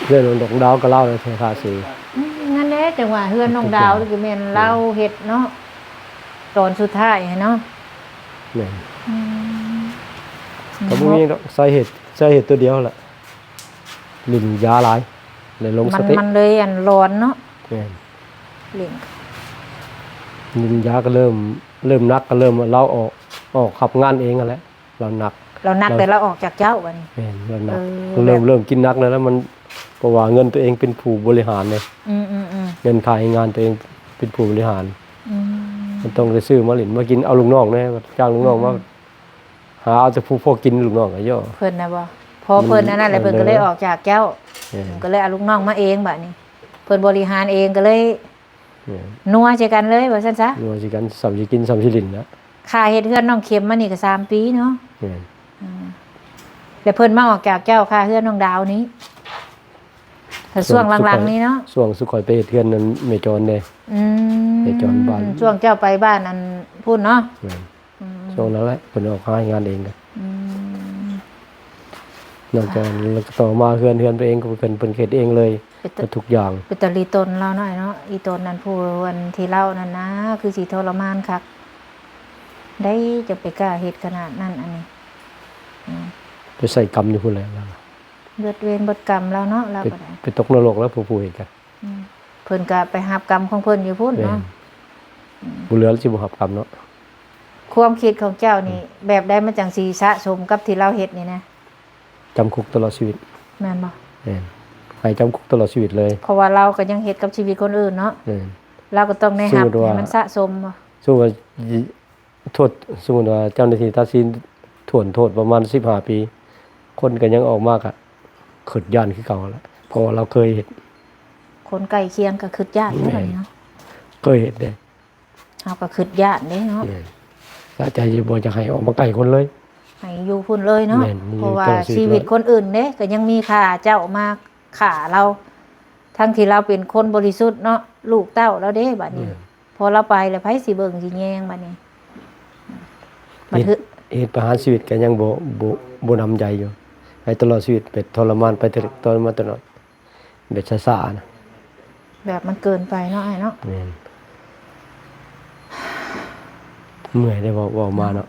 ແມ່ນ ເລື່ອງດອກດາວກໍລາວແທ້ ທາສີ ອືມ ນັ້ນແຫຼະ ຈັ່ງວ່າເຮືອນນ້ອງດາວນີ້ກໍແມ່ນ ແມ່ນ ລາວເຮັດເນາະ ຕອນສຸດທ້າຍຫັ້ນເນາະ ແມ່ນ ອືມ ກໍບໍ່ມີດອກ ສາເຫດ ສາເຫດຕົວດຽວຫັ້ນແຫຼະ ຫຼິ້ນຢາຫຼາຍ ແລະຫຼົງສະຕິ ມັນ ມັນເລີຍອັນຫຼອນເນາະ ແມ່ນ ຫຼິ້ນ ຫຼິ້ນຢາກໍເລີ່ມ ເລີ່ມໜັກ ກໍເລີ່ມລາວອອກ ອອກຮັບງານເອງຫັ້ນແຫຼະ ລາວໜັກ ລາວໜັກ ລາວ ແຕ່ລາວອອກຈາກເຈົ້າບັດນີ້ ແມ່ນ ລາວໜັກ ເອີ ເລີ່ມ ແບບ ເລີ່ມກິນໜັກແລ້ວ ແລ້ວມັນ ເພາະວ່າເງິນຕົວເອງເປັນຜູ້ບໍລິຫານເດ້ ອືມໆໆ ເງິນຄ່າແຮງງານຕົວເອງເປັນຜູ້ບໍລິຫານ ອືມ ມັນຕ້ອງໄດ້ຊື້ມາຫຼິ້ນມາກິນ ເອົາລູກນ້ອງແດ່ ຈ້າງລູກນ້ອງມາ ອືມໆ ຫາເອົາແຕ່ຜູ້ພໍກິນ ລູກນ້ອງກໍເຍາະ ເພິ່ນນະບໍ່ ພໍເພິ່ນອັນນັ້ນແຫຼະ ເພິ່ນກໍເລີຍອອກຈາກເຈົ້າ ເອີ ເພິ່ນກໍເລີຍເອົາລູກນ້ອງມາເອງບັດນີ້ ເພິ່ນບໍລິຫານເອງກໍເລີຍ ເອີ ນົວໃສ່ກັນເລີຍວ່າຊັ້ນຊະ ນົວໃສ່ກັນ ສ່ຳຊິກິນສ່ຳຊິຫຼິ້ນນະ ຄ່າເຮັດເຮືອນນ້ອງເຂັມມານີ້ກໍສາມປີເນາະ ແມ່ນ ອືມ ແລ້ວເພິ່ນມາອອກຈາກເຈົ້າ ຄ່າເຮືອນນ້ອງດາວນີ້ ແຕ່ຊ່ວງຫຼັງໆນີ້ເນາະ ຊ່ວງສຸຂ້ອຍໄປເຮັດເຮືອນນັ້ນແມ່ຈອນເດ້ ອືມ ແມ່ຈອນບ້ານ ຊ່ວງເຈົ້າໄປບ້ານອັນພຸ້ນເນາະ ແມ່ນ ອືມ ຊ່ວງນັ້ນແຫຼະ ເພິ່ນອອກຫາເຮັດງານເອງ ອືມ ນອກຈາກນັ້ນແລ້ວກໍຕໍ່ມາເຮືອນ ເຮືອນເພິ່ນເອງ ເພິ່ນ ເພິ່ນເຮັດເອງເລີຍ ເປັນຕາ ໝົດທຸກຢ່າງ ເປັນຕາລີຕົນລາວໜ້ອຍເນາະ ອີຕົນນັ້ນ ຜູ້ອັນທີ່ເລົ່ານັ້ນນະ ຄືຊິທໍລະມານຄັກ ໃດຈະໄປກ້າເຮັດຂະໜາດນັ້ນ ອັນນີ້ ອືມ ໄປໃສ່ກຳຢູ່ພຸ້ນແຫຼະລາວ ເບິດເວນເບິດກຳລາວເນາະ ລາວກໍໄດ້ ໄປຕົກນະລົກແລ້ວ ຜູ້ ຜູ້ເຮັດກະ ອືມ ເພິ່ນກໍໄປຮັບກຳຂອງເພິ່ນຢູ່ພຸ້ນເນາະ ແມ່ນ ອືມ ບໍ່ເຫຼືອແລ້ວຊິບໍ່ຮັບກຳເນາະ ຄວາມຄິດຂອງເຈົ້ານີ້ ອືມ ແບບໃດມັນຈັ່ງຊິສະສົມກັບທີ່ລາວເຮັດນີ້ນະ? ຈຳຄຸກຕະຫຼອດຊີວິດ ແມ່ນບໍ່? ແມ່ນ ໃຫ້ຈຳຄຸກຕະຫຼອດຊີວິດເລີຍ ເພາະວ່າລາວກໍຍັງເຮັດກັບຊີວິດຄົນອື່ນເນາະ ແມ່ນ ລາວກໍຕ້ອງໄດ້ຮັບໃຫ້ມັນສະສົມບໍ່? ສົມມຸດວ່າ ໂທດ ສົມມຸດວ່າເຈົ້າໜ້າທີ່ຕັດສິນຖ້ວນໂທດປະມານສິບຫ້າປີ ຄົນກໍຍັງອອກມາກະຄິດຢ້ານຄືເກົ່າຫັ້ນແຫຼະ ເພາະວ່າລາວເຄີຍເຮັດ ຄົນໃກ້ຄຽງກໍຄິດຢ້ານເດ້ ແມ່ນ ບັດນີ້ເນາະ ເຄີຍເຮັດເດ້ ເຮົາກໍຄິດຢ້ານເດ້ເນາະ ແມ່ນ ສະໃຈບໍ່ຢາກໃຫ້ອອກມາໃກ້ຄົນເລີຍ ໃຫ້ຢູ່ພຸ້ນເລີຍເນາະ ແມ່ນ ເພາະວ່າຊີວິດຄົນອື່ນເດ້ ກໍຍັງມີຄ່າ ເຈົ້າມາຂ້າລາວ ທັງທີ່ລາວເປັນຄົນບໍລິສຸດເນາະ ລູກເຕົ້າລາວເດ້ ບັດນີ້ ແມ່ນ ພໍລາວໄປແລ້ວໃຜຊິເບິ່ງຊິແຍງບັດນີ້ ບັດ ເຮັດ ເຮັດປະຫານຊີວິດກໍຍັງບໍ່ ບໍ່ ບໍ່ໜຳໃຈຢູ່ ໃຫ້ຕະຫຼອດຊີວິດໄປທໍລະມານ ໄປ ທໍລະມານຕະຫຼອດ ແບບຊ້າໆນະ ແບບມັນເກີນໄປເນາະອ້າຍເນາະ ແມ່ນ ເມື່ອຍໄດ໋ ເວົ້າ ເວົ້າມາເນາະ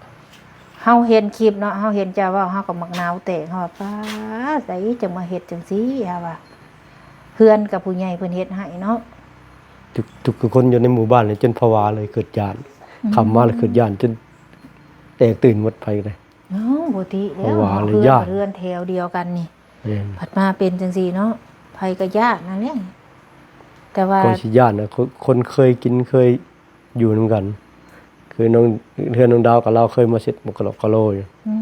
ເຮົາເຫັນຄລິບເນາະ ເຮົາເຫັນເຈົ້າເວົ້າ ເຮົາກໍມັກໜາວແຕກ ເຮົາວ່າ ປ້າດ ໃດຈັ່ງມາເຮັດຈັ່ງຊີ້ ເຮົາວ່າ ເຮືອນກັບຜູ້ໃຫຍ່ເພິ່ນເຮັດໃຫ້ເນາະ ທຸກ ທຸກຄົນຢູ່ໃນໝູ່ບ້ານນີ້ຈົນພະວາເລີຍ ຄິດຢ້ານ ອືມ ຄ່ຳມາແລ້ວຄິດຢ້ານຈົນແຕກຕື່ນໝົດ ໃຜກໍໄດ້ ເນາະ ບໍ່ຕິແລ້ວ ເຮົາວ່າເນາະ ເຮືອນ ເຮືອນແຖວດຽວກັນນີ້ ແມ່ນ ພັດມາເປັນຈັ່ງຊີ້ເນາະ ໃຜກໍຢ້ານນັ້ນແຫຼະ ແຕ່ວ່າ ກໍຊິຢ້ານນະ ຄົນ ຄົນເຄີຍກິນເຄີຍຢູ່ນຳກັນ ຄືນ້ອງ ເຮືອນນ້ອງດາວກັບລາວເຄີຍມາເຊັດໝົກກະລອກກະໂລຢູ່ ອື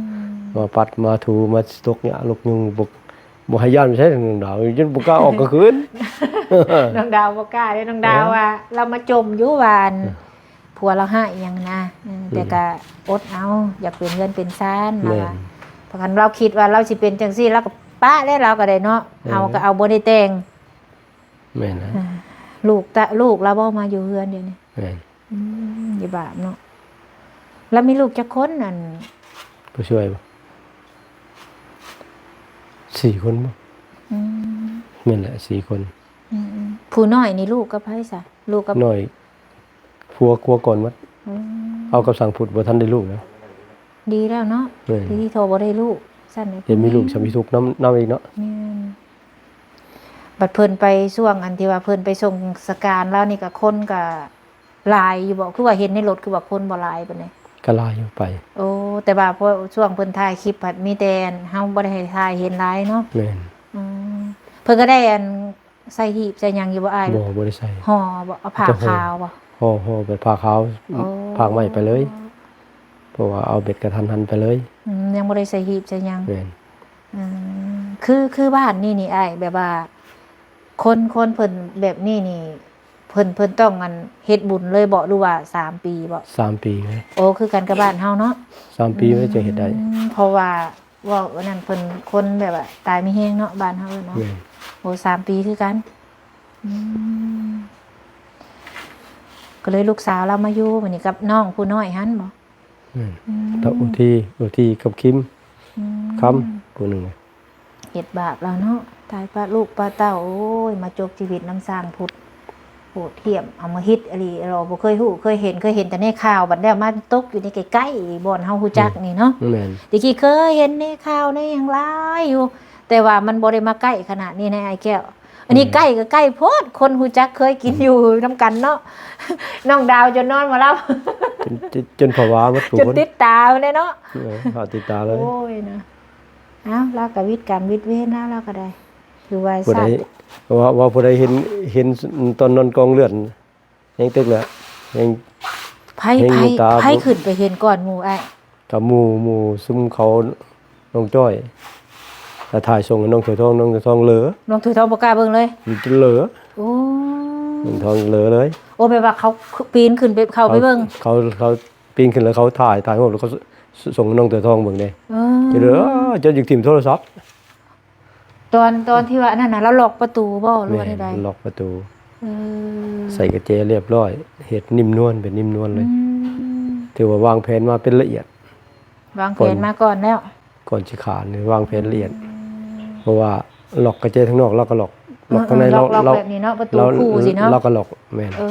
ມ ມາປັດມາຖູ ມາຕົກຫຍ້າລົກຍຸງ ບໍ່ ບໍ່ໃຫ້ຢ້ານໃສ ນ້ອງດາວ ຈົນບໍ່ກ້າອອກກາງຄືນ ນ້ອງດາວບໍ່ກ້າເດ້ ນ້ອງດາວ ເອີ ວ່າລາວມາຈົ່ມຢູ່ວ່າ ເອີ ຜົວລາວຮ້າຍອີ່ຫຍັງນະ ເອີ ອືມ ແຕ່ກະອົດເອົາ ຢາກເປັນເຮືອນເປັນຊານ ແມ່ນ ລາວວ່າ ເພາະຄັນລາວຄິດວ່າລາວຊິເປັນຈັ່ງຊີ້ ລາວກໍປະແລ້ວ ລາວກໍໄດ້ເນາະ ເອີ ເຮົາກໍເອົາບໍ່ໄດ້ແຕ່ງ ແມ່ນແລ້ວ ອ່າ ລູກຕະ ລູກລາວບໍ່ມາຢູ່ເຮືອນດຽວນີ້ ແມ່ນ ອືມ ຢ່າບາບເນາະ ລາວມີລູກຈັກຄົນ ອັນ ຜູ້ຊ່ວຍບໍ່ ສີ່ຄົນບໍ່ ອືມ ແມ່ນແຫຼະ ສີ່ຄົນ ອືມໆ ຜູ້ນ້ອຍນີ້ລູກກັບໃຜຊະ ລູກກັບ ນ້ອຍ ຜົວ ຜົວກ່ອນໝົດ ອືມ ເອົາກັບຊ່າງພຸດ ບໍ່ທັນໄດ້ລູກນະ ດີແລ້ວເນາະ ແມ່ນ ທີ່ໂທບໍ່ໄດ້ລູກ ຊັ້ນ ຍັງມີລູກ ຊິມີທຸກນຳ ນຳອີກເນາະ ແມ່ນ ບັດເພິ່ນໄປຊ່ວງອັນທີ່ວ່າເພິ່ນໄປສົ່ງສະການລາວນີ້ ກະຄົນກະຫຼາຍຢູ່ບໍ່ ຄືວ່າເຫັນໃນລົດ ຄືວ່າຄົນບໍ່ຫຼາຍປານໃດ ກະຫຼາຍຢູ່ໄປ ໂອ້ ແຕ່ວ່າພໍຊ່ວງເພິ່ນຖ່າຍຄລິບພັດມີແຕ່ເຮົາບໍ່ໄດ້ໃຫ້ຖ່າຍເຫັນຫຼາຍເນາະ ແມ່ນ ອືມ ເພິ່ນກໍໄດ້ອັນ ໃສ່ຫີບໃສ່ຫຍັງຢູ່ບໍ່ອ້າຍ ບໍ່ ບໍ່ໄດ້ໃສ່ ຫໍ່ບໍ່ ເອົາຜ້າຂາວບໍ່ ຫໍ່ ຫໍ່ແບບຜ້າຂາວ ອໍ ພາກໄມ້ໄປເລີຍ ເພາະວ່າເອົາແບບກະທັນຫັນໄປເລີຍ ອືມ ຍັງບໍ່ໄດ້ໃສ່ຫີບໃສ່ຫຍັງ ແມ່ນ ອືມ ຄື ຄືບ້ານນີ້ນີ້ອ້າຍ ແບບວ່າ ຄົນ ຄົນເພິ່ນແບບນີ້ນີ້ ເພິ່ນ ເພິ່ນຕ້ອງອັນເຮັດບຸນເລີຍບໍ່ ຫຼືວ່າສາມປີບໍ່ ສາມປີ ໂອ້ ຄືກັນກັບບ້ານເຮົາເນາະ ສາມປີ ອືມ ມັນຈຶ່ງເຮັດໄດ້ ເພາະວ່າ ເວົ້າອັນນັ້ນເພິ່ນ ຄົນແບບວ່າຕາຍມີແຮງເນາະ ບ້ານເຮົາເນາະ ແມ່ນ ໂອ້ ສາມປີຄືກັນ ອືມ ກໍເລີຍລູກສາວລາວມາຢູ່ບັດນີ້ກັບນ້ອງຜູ້ນ້ອຍຫັ້ນບໍ່ ແມ່ນ ອືມ ເທົ່າໂອທີ ໂອທີກັບຄິມ ອືມ ຄຳ ຜູ້ໜຶ່ງ ເຮັດບາບແລ້ວເນາະ ຕາຍປະລູກປະເຕົ້າ ໂອ້ຍ ມາຈົບຊີວິດນຳຊ່າງພຸດ ໂຫດຫ້ຽມ ອຳມະຫິດອີ່ຫຼີ ລາວບໍ່ເຄີຍຮູ້ເຄີຍເຫັນ ເຄີຍເຫັນແຕ່ໃນຂ່າວ ບັດແລ້ວມາຕົກຢູ່ໃນໃກ້ໆ ບ່ອນເຮົາຮູ້ຈັກນີ້ເນາະ ອືມ ແມ່ນ ແຕ່ກີ້ເຄີຍເຫັນໃນຂ່າວໃນຫຍັງຫຼາຍຢູ່ ແຕ່ວ່າມັນບໍ່ໄດ້ມາໃກ້ຂະໜາດນີ້ນະອ້າຍແກ້ວ ອັນນີ້ ອືມ ໃກ້ກໍໃກ້ໂພດ ຄົນຮູ້ຈັກເຄີຍກິນຢູ່ນຳກັນເນາະ ນ້ອງດາວຈົນນອນບໍ່ຫຼັບ ຈົນ ຈົນ ຈົນຜະວາໝົດທຸກຄົນ ຈົນຕິດຕາເລີຍເນາະ ເອີ ຫາຕິດຕາເລີຍ ໂອ້ຍນະ ອ້າວ ລາວກໍວິດກຳວິດເວນລາວ ລາວກໍໄດ້ ຄືວ່າ ຜູ້ໃດ ຊາດ ວ່າ ວ່າຜູ້ໃດເຫັນ ເຫັນຕອນນອນກອງເລືອດ ແຮງຕຶກແລ້ວ ແຮງ ໃຜ ແຮງ ໃຜ ຕາ ໃຜຂຶ້ນໄປເຫັນກ່ອນໝູ່ອ້າຍ ກັບໝູ່ ໝູ່ຊຸມເຂົາ ນ້ອງຈ້ອຍ ແລ້ວຖ່າຍສົ່ງໃຫ້ນ້ອງຖ້ວຍທອງ ນ້ອງຖ້ວຍທອງເຫຼີ ນ້ອງຖ້ວຍທອງບໍ່ກ້າເບິ່ງເລີຍ ເຫຼີ ໂອ້ ນ້ອງຖ້ວຍທອງເຫຼີເລີຍ ໂອ້ ແບບວ່າເຂົາປີນຂຶ້ນໄປ ເຂົາໄປເບິ່ງ ເຂົາ ເຂົາ ເຂົາປີນຂຶ້ນແລ້ວເຂົາຖ່າຍ ຖ່າຍຮູບແລ້ວເຂົາ ສ- ສົ່ງໃຫ້ນ້ອງຖ້ວຍທອງເບິ່ງເດ້ ເອີ ເຈົ້າເລີ ເຈົ້າຢາກຖິ້ມໂທລະສັບ ຕອນ ຕອນທີ່ວ່າອັນນັ້ນນະ ລາວລັອກປະຕູບໍ່ ຫຼືວ່າແນວໃດ ແມ່ນ ລັອກປະຕູ ເອີ ໃສ່ກະແຈລຽບຮ້ອຍ ເຮັດນິ້ມນວນ ເປັນນິ້ມນວນເລີຍ ອືມ ຖືວ່າວາງແຜນມາເປັນລະອຽດ ວາງແຜນ ກ່ອນ ມາກ່ອນແລ້ວ ກ່ອນຊິຂານ ວາງແຜນລະອຽດ ອືມ ເພາະວ່າລັອກກະແຈທາງນອກ ລາວກໍລັອກ ເອີ ລັອກທາງໃນ ເອີ ລາວ ລາວ ລັອກແບບນີ້ເນາະ ປະຕູຄູ່ຊິເນາະ ລາວກໍລັອກ ແມ່ນ ເອີ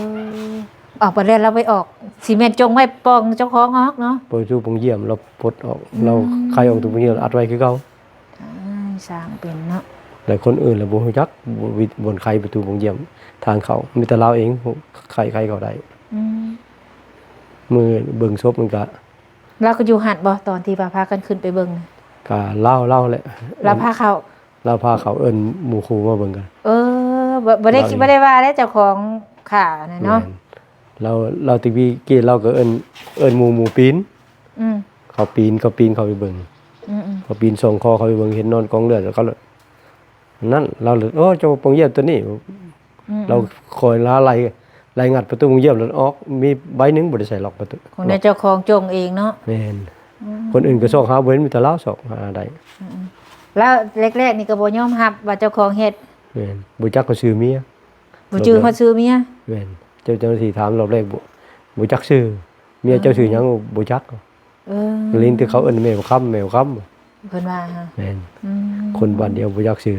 ອອກໄປແລ້ວ ລາວໄປອອກ ຊິແມ່ນຈົ່ງໄວ້ປ່ອງເຈົ້າຂອງອອກເນາະ ປະຕູປ່ອງຢ້ຽມ ລາວປົດອອກ ອືມ ລາວໄຂອອກປະຕູປ່ອງຢ້ຽມ ອັດໄວ້ຄືເກົ່າ ອ້າຍ ຊ່າງເປັນເນາະ ແລະຄົນອື່ນລະບໍ່ຮູ້ຈັກ ບໍ່ ບໍ່ ບ່ອນໄຂປະຕູປ່ອງຢ້ຽມ ທາງເຂົ້າ ມີແຕ່ລາວເອງ ໄຂ ໄຂເຂົ້າໄດ້ ອືມ ມື້ເບິ່ງສົບມັນກະ ລາວກໍຢູ່ຫັ້ນບໍ່ ຕອນທີ່ວ່າພາກັນຂຶ້ນໄປເບິ່ງ ກະລາວ ລາວແຫຼະ ລາວພາເຂົ້າ ລາວພາເຂົ້າ ເອີ້ນໝູ່ຄູ່ມາເບິ່ງກັນ ເອີ ບໍ່ ບໍ່ໄດ້ ລາວເອງ ບໍ່ໄດ້ວ່າແລ້ວ ເຈົ້າຂອງຂ້ານະເນາະ ແມ່ນ ລາວ ລາວຕະກີ້ ລາວກໍເອີ້ນ ເອີ້ນໝູ່ ໝູ່ປີນ ອືມ ເຂົາປີນ ເຂົາປີນເຂົ້າໄປເບິ່ງ ອືມໆ ເຂົາປີນຊ່ອງຄໍເຂົ້າໄປເບິ່ງ ເຫັນນອນກອງເລືອດ ແລ້ວກໍນັ້ນ ລາວເລີຍ ໂອ້ ເຈົ້າປ່ອງຢ້ຽມຕົວນີ້ ອືມໆ ລາວຄອຍລາໄລ່ ໄລ່ງັດປະຕູໂຮງຢ້ຽມ ແລ້ວອອກ ມີໃບໜຶ່ງບໍ່ໄດ້ໃສ່ລັອກປະຕູ ຂອງເຈົ້າຂອງຈົ່ງເອງເນາະ ແມ່ນ ອືມ ຄົນອື່ນກໍຊອກຫາບໍ່ເຫັນ ມີແຕ່ລາວຊອກຫາໄດ້ ອືມໆ ລາວແລກໆນີ້ກໍບໍ່ຍອມຮັບວ່າເຈົ້າຂອງເຮັດ ແມ່ນ ບໍ່ຈັກວ່າຊື່ເມຍ ບໍ່ຈື່ຮອດຊື່ເມຍ ແມ່ນ ເຈົ້າ ເຈົ້າໜ້າທີ່ຖາມລອບແລກ ບໍ່ ບໍ່ຈັກຊື່ ເມຍເຈົ້າຊື່ຫຍັງ ເອີ ບໍ່ຈັກ ເອີ ໄດ້ຍິນແຕ່ເຂົາເອີ້ນແມ່ບຸນຄຳ ແມ່ບຸນຄຳ ເພິ່ນວ່າຫະ ແມ່ນ ອືມ ຄົນບ້ານດຽວບໍ່ຈັກຊື່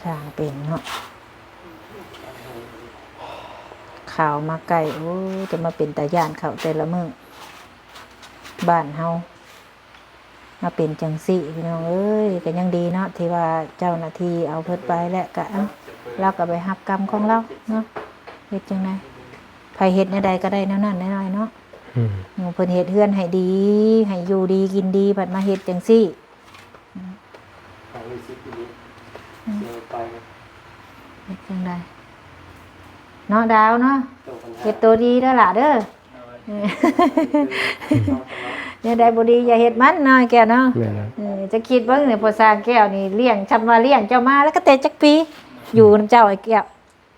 ຊ່າງເປັນເນາະ ຂ່າວມາໃກ້ ໂອ້ ຈະມາເປັນຕາຢ້ານເຂົາແຕ່ລະມື້ ບ້ານເຮົາ ມາເປັນຈັ່ງຊີ້ ພີ່ນ້ອງເອີຍ ກໍຍັງດີເນາະ ທີ່ວ່າເຈົ້າໜ້າທີ່ເອົາເພິ່ນໄປແລ້ວ ກໍ ເອົ້າ ລາວກໍໄປຮັບກຳຂອງລາວເນາະ ເຮັດຈັ່ງໃດ ໃຜເຮັດແນວໃດກໍໄດ້ແນວນັ້ນແນວນີ້ເນາະ ອືມ ເພິ່ນເຮັດເຮືອນໃຫ້ດີ ໃຫ້ຢູ່ດີກິນດີ ພັດມາເຮັດຈັ່ງຊີ້ ອືມ ເຮັດຈັ່ງໃດ ເນາະ ດາວເນາະ ເຮັດໂຕດີເດີຫຼ້າເດີ ແນວໃດບໍ່ດີຢ່າເຮັດມັນເນາະ ແກ້ວເນາະ ແມ່ນແລ້ວ ເອີ ຈະຄິດເບິ່ງນີ້ ພໍ່ຊ່າງແກ້ວນີ້ລ້ຽງ ຊ່ຳວ່າລ້ຽງເຈົ້າມາແລ້ວ ກໍແຕ່ຈັກປີ ຢູ່ນຳເຈົ້າ ອ້າຍແກ້ວ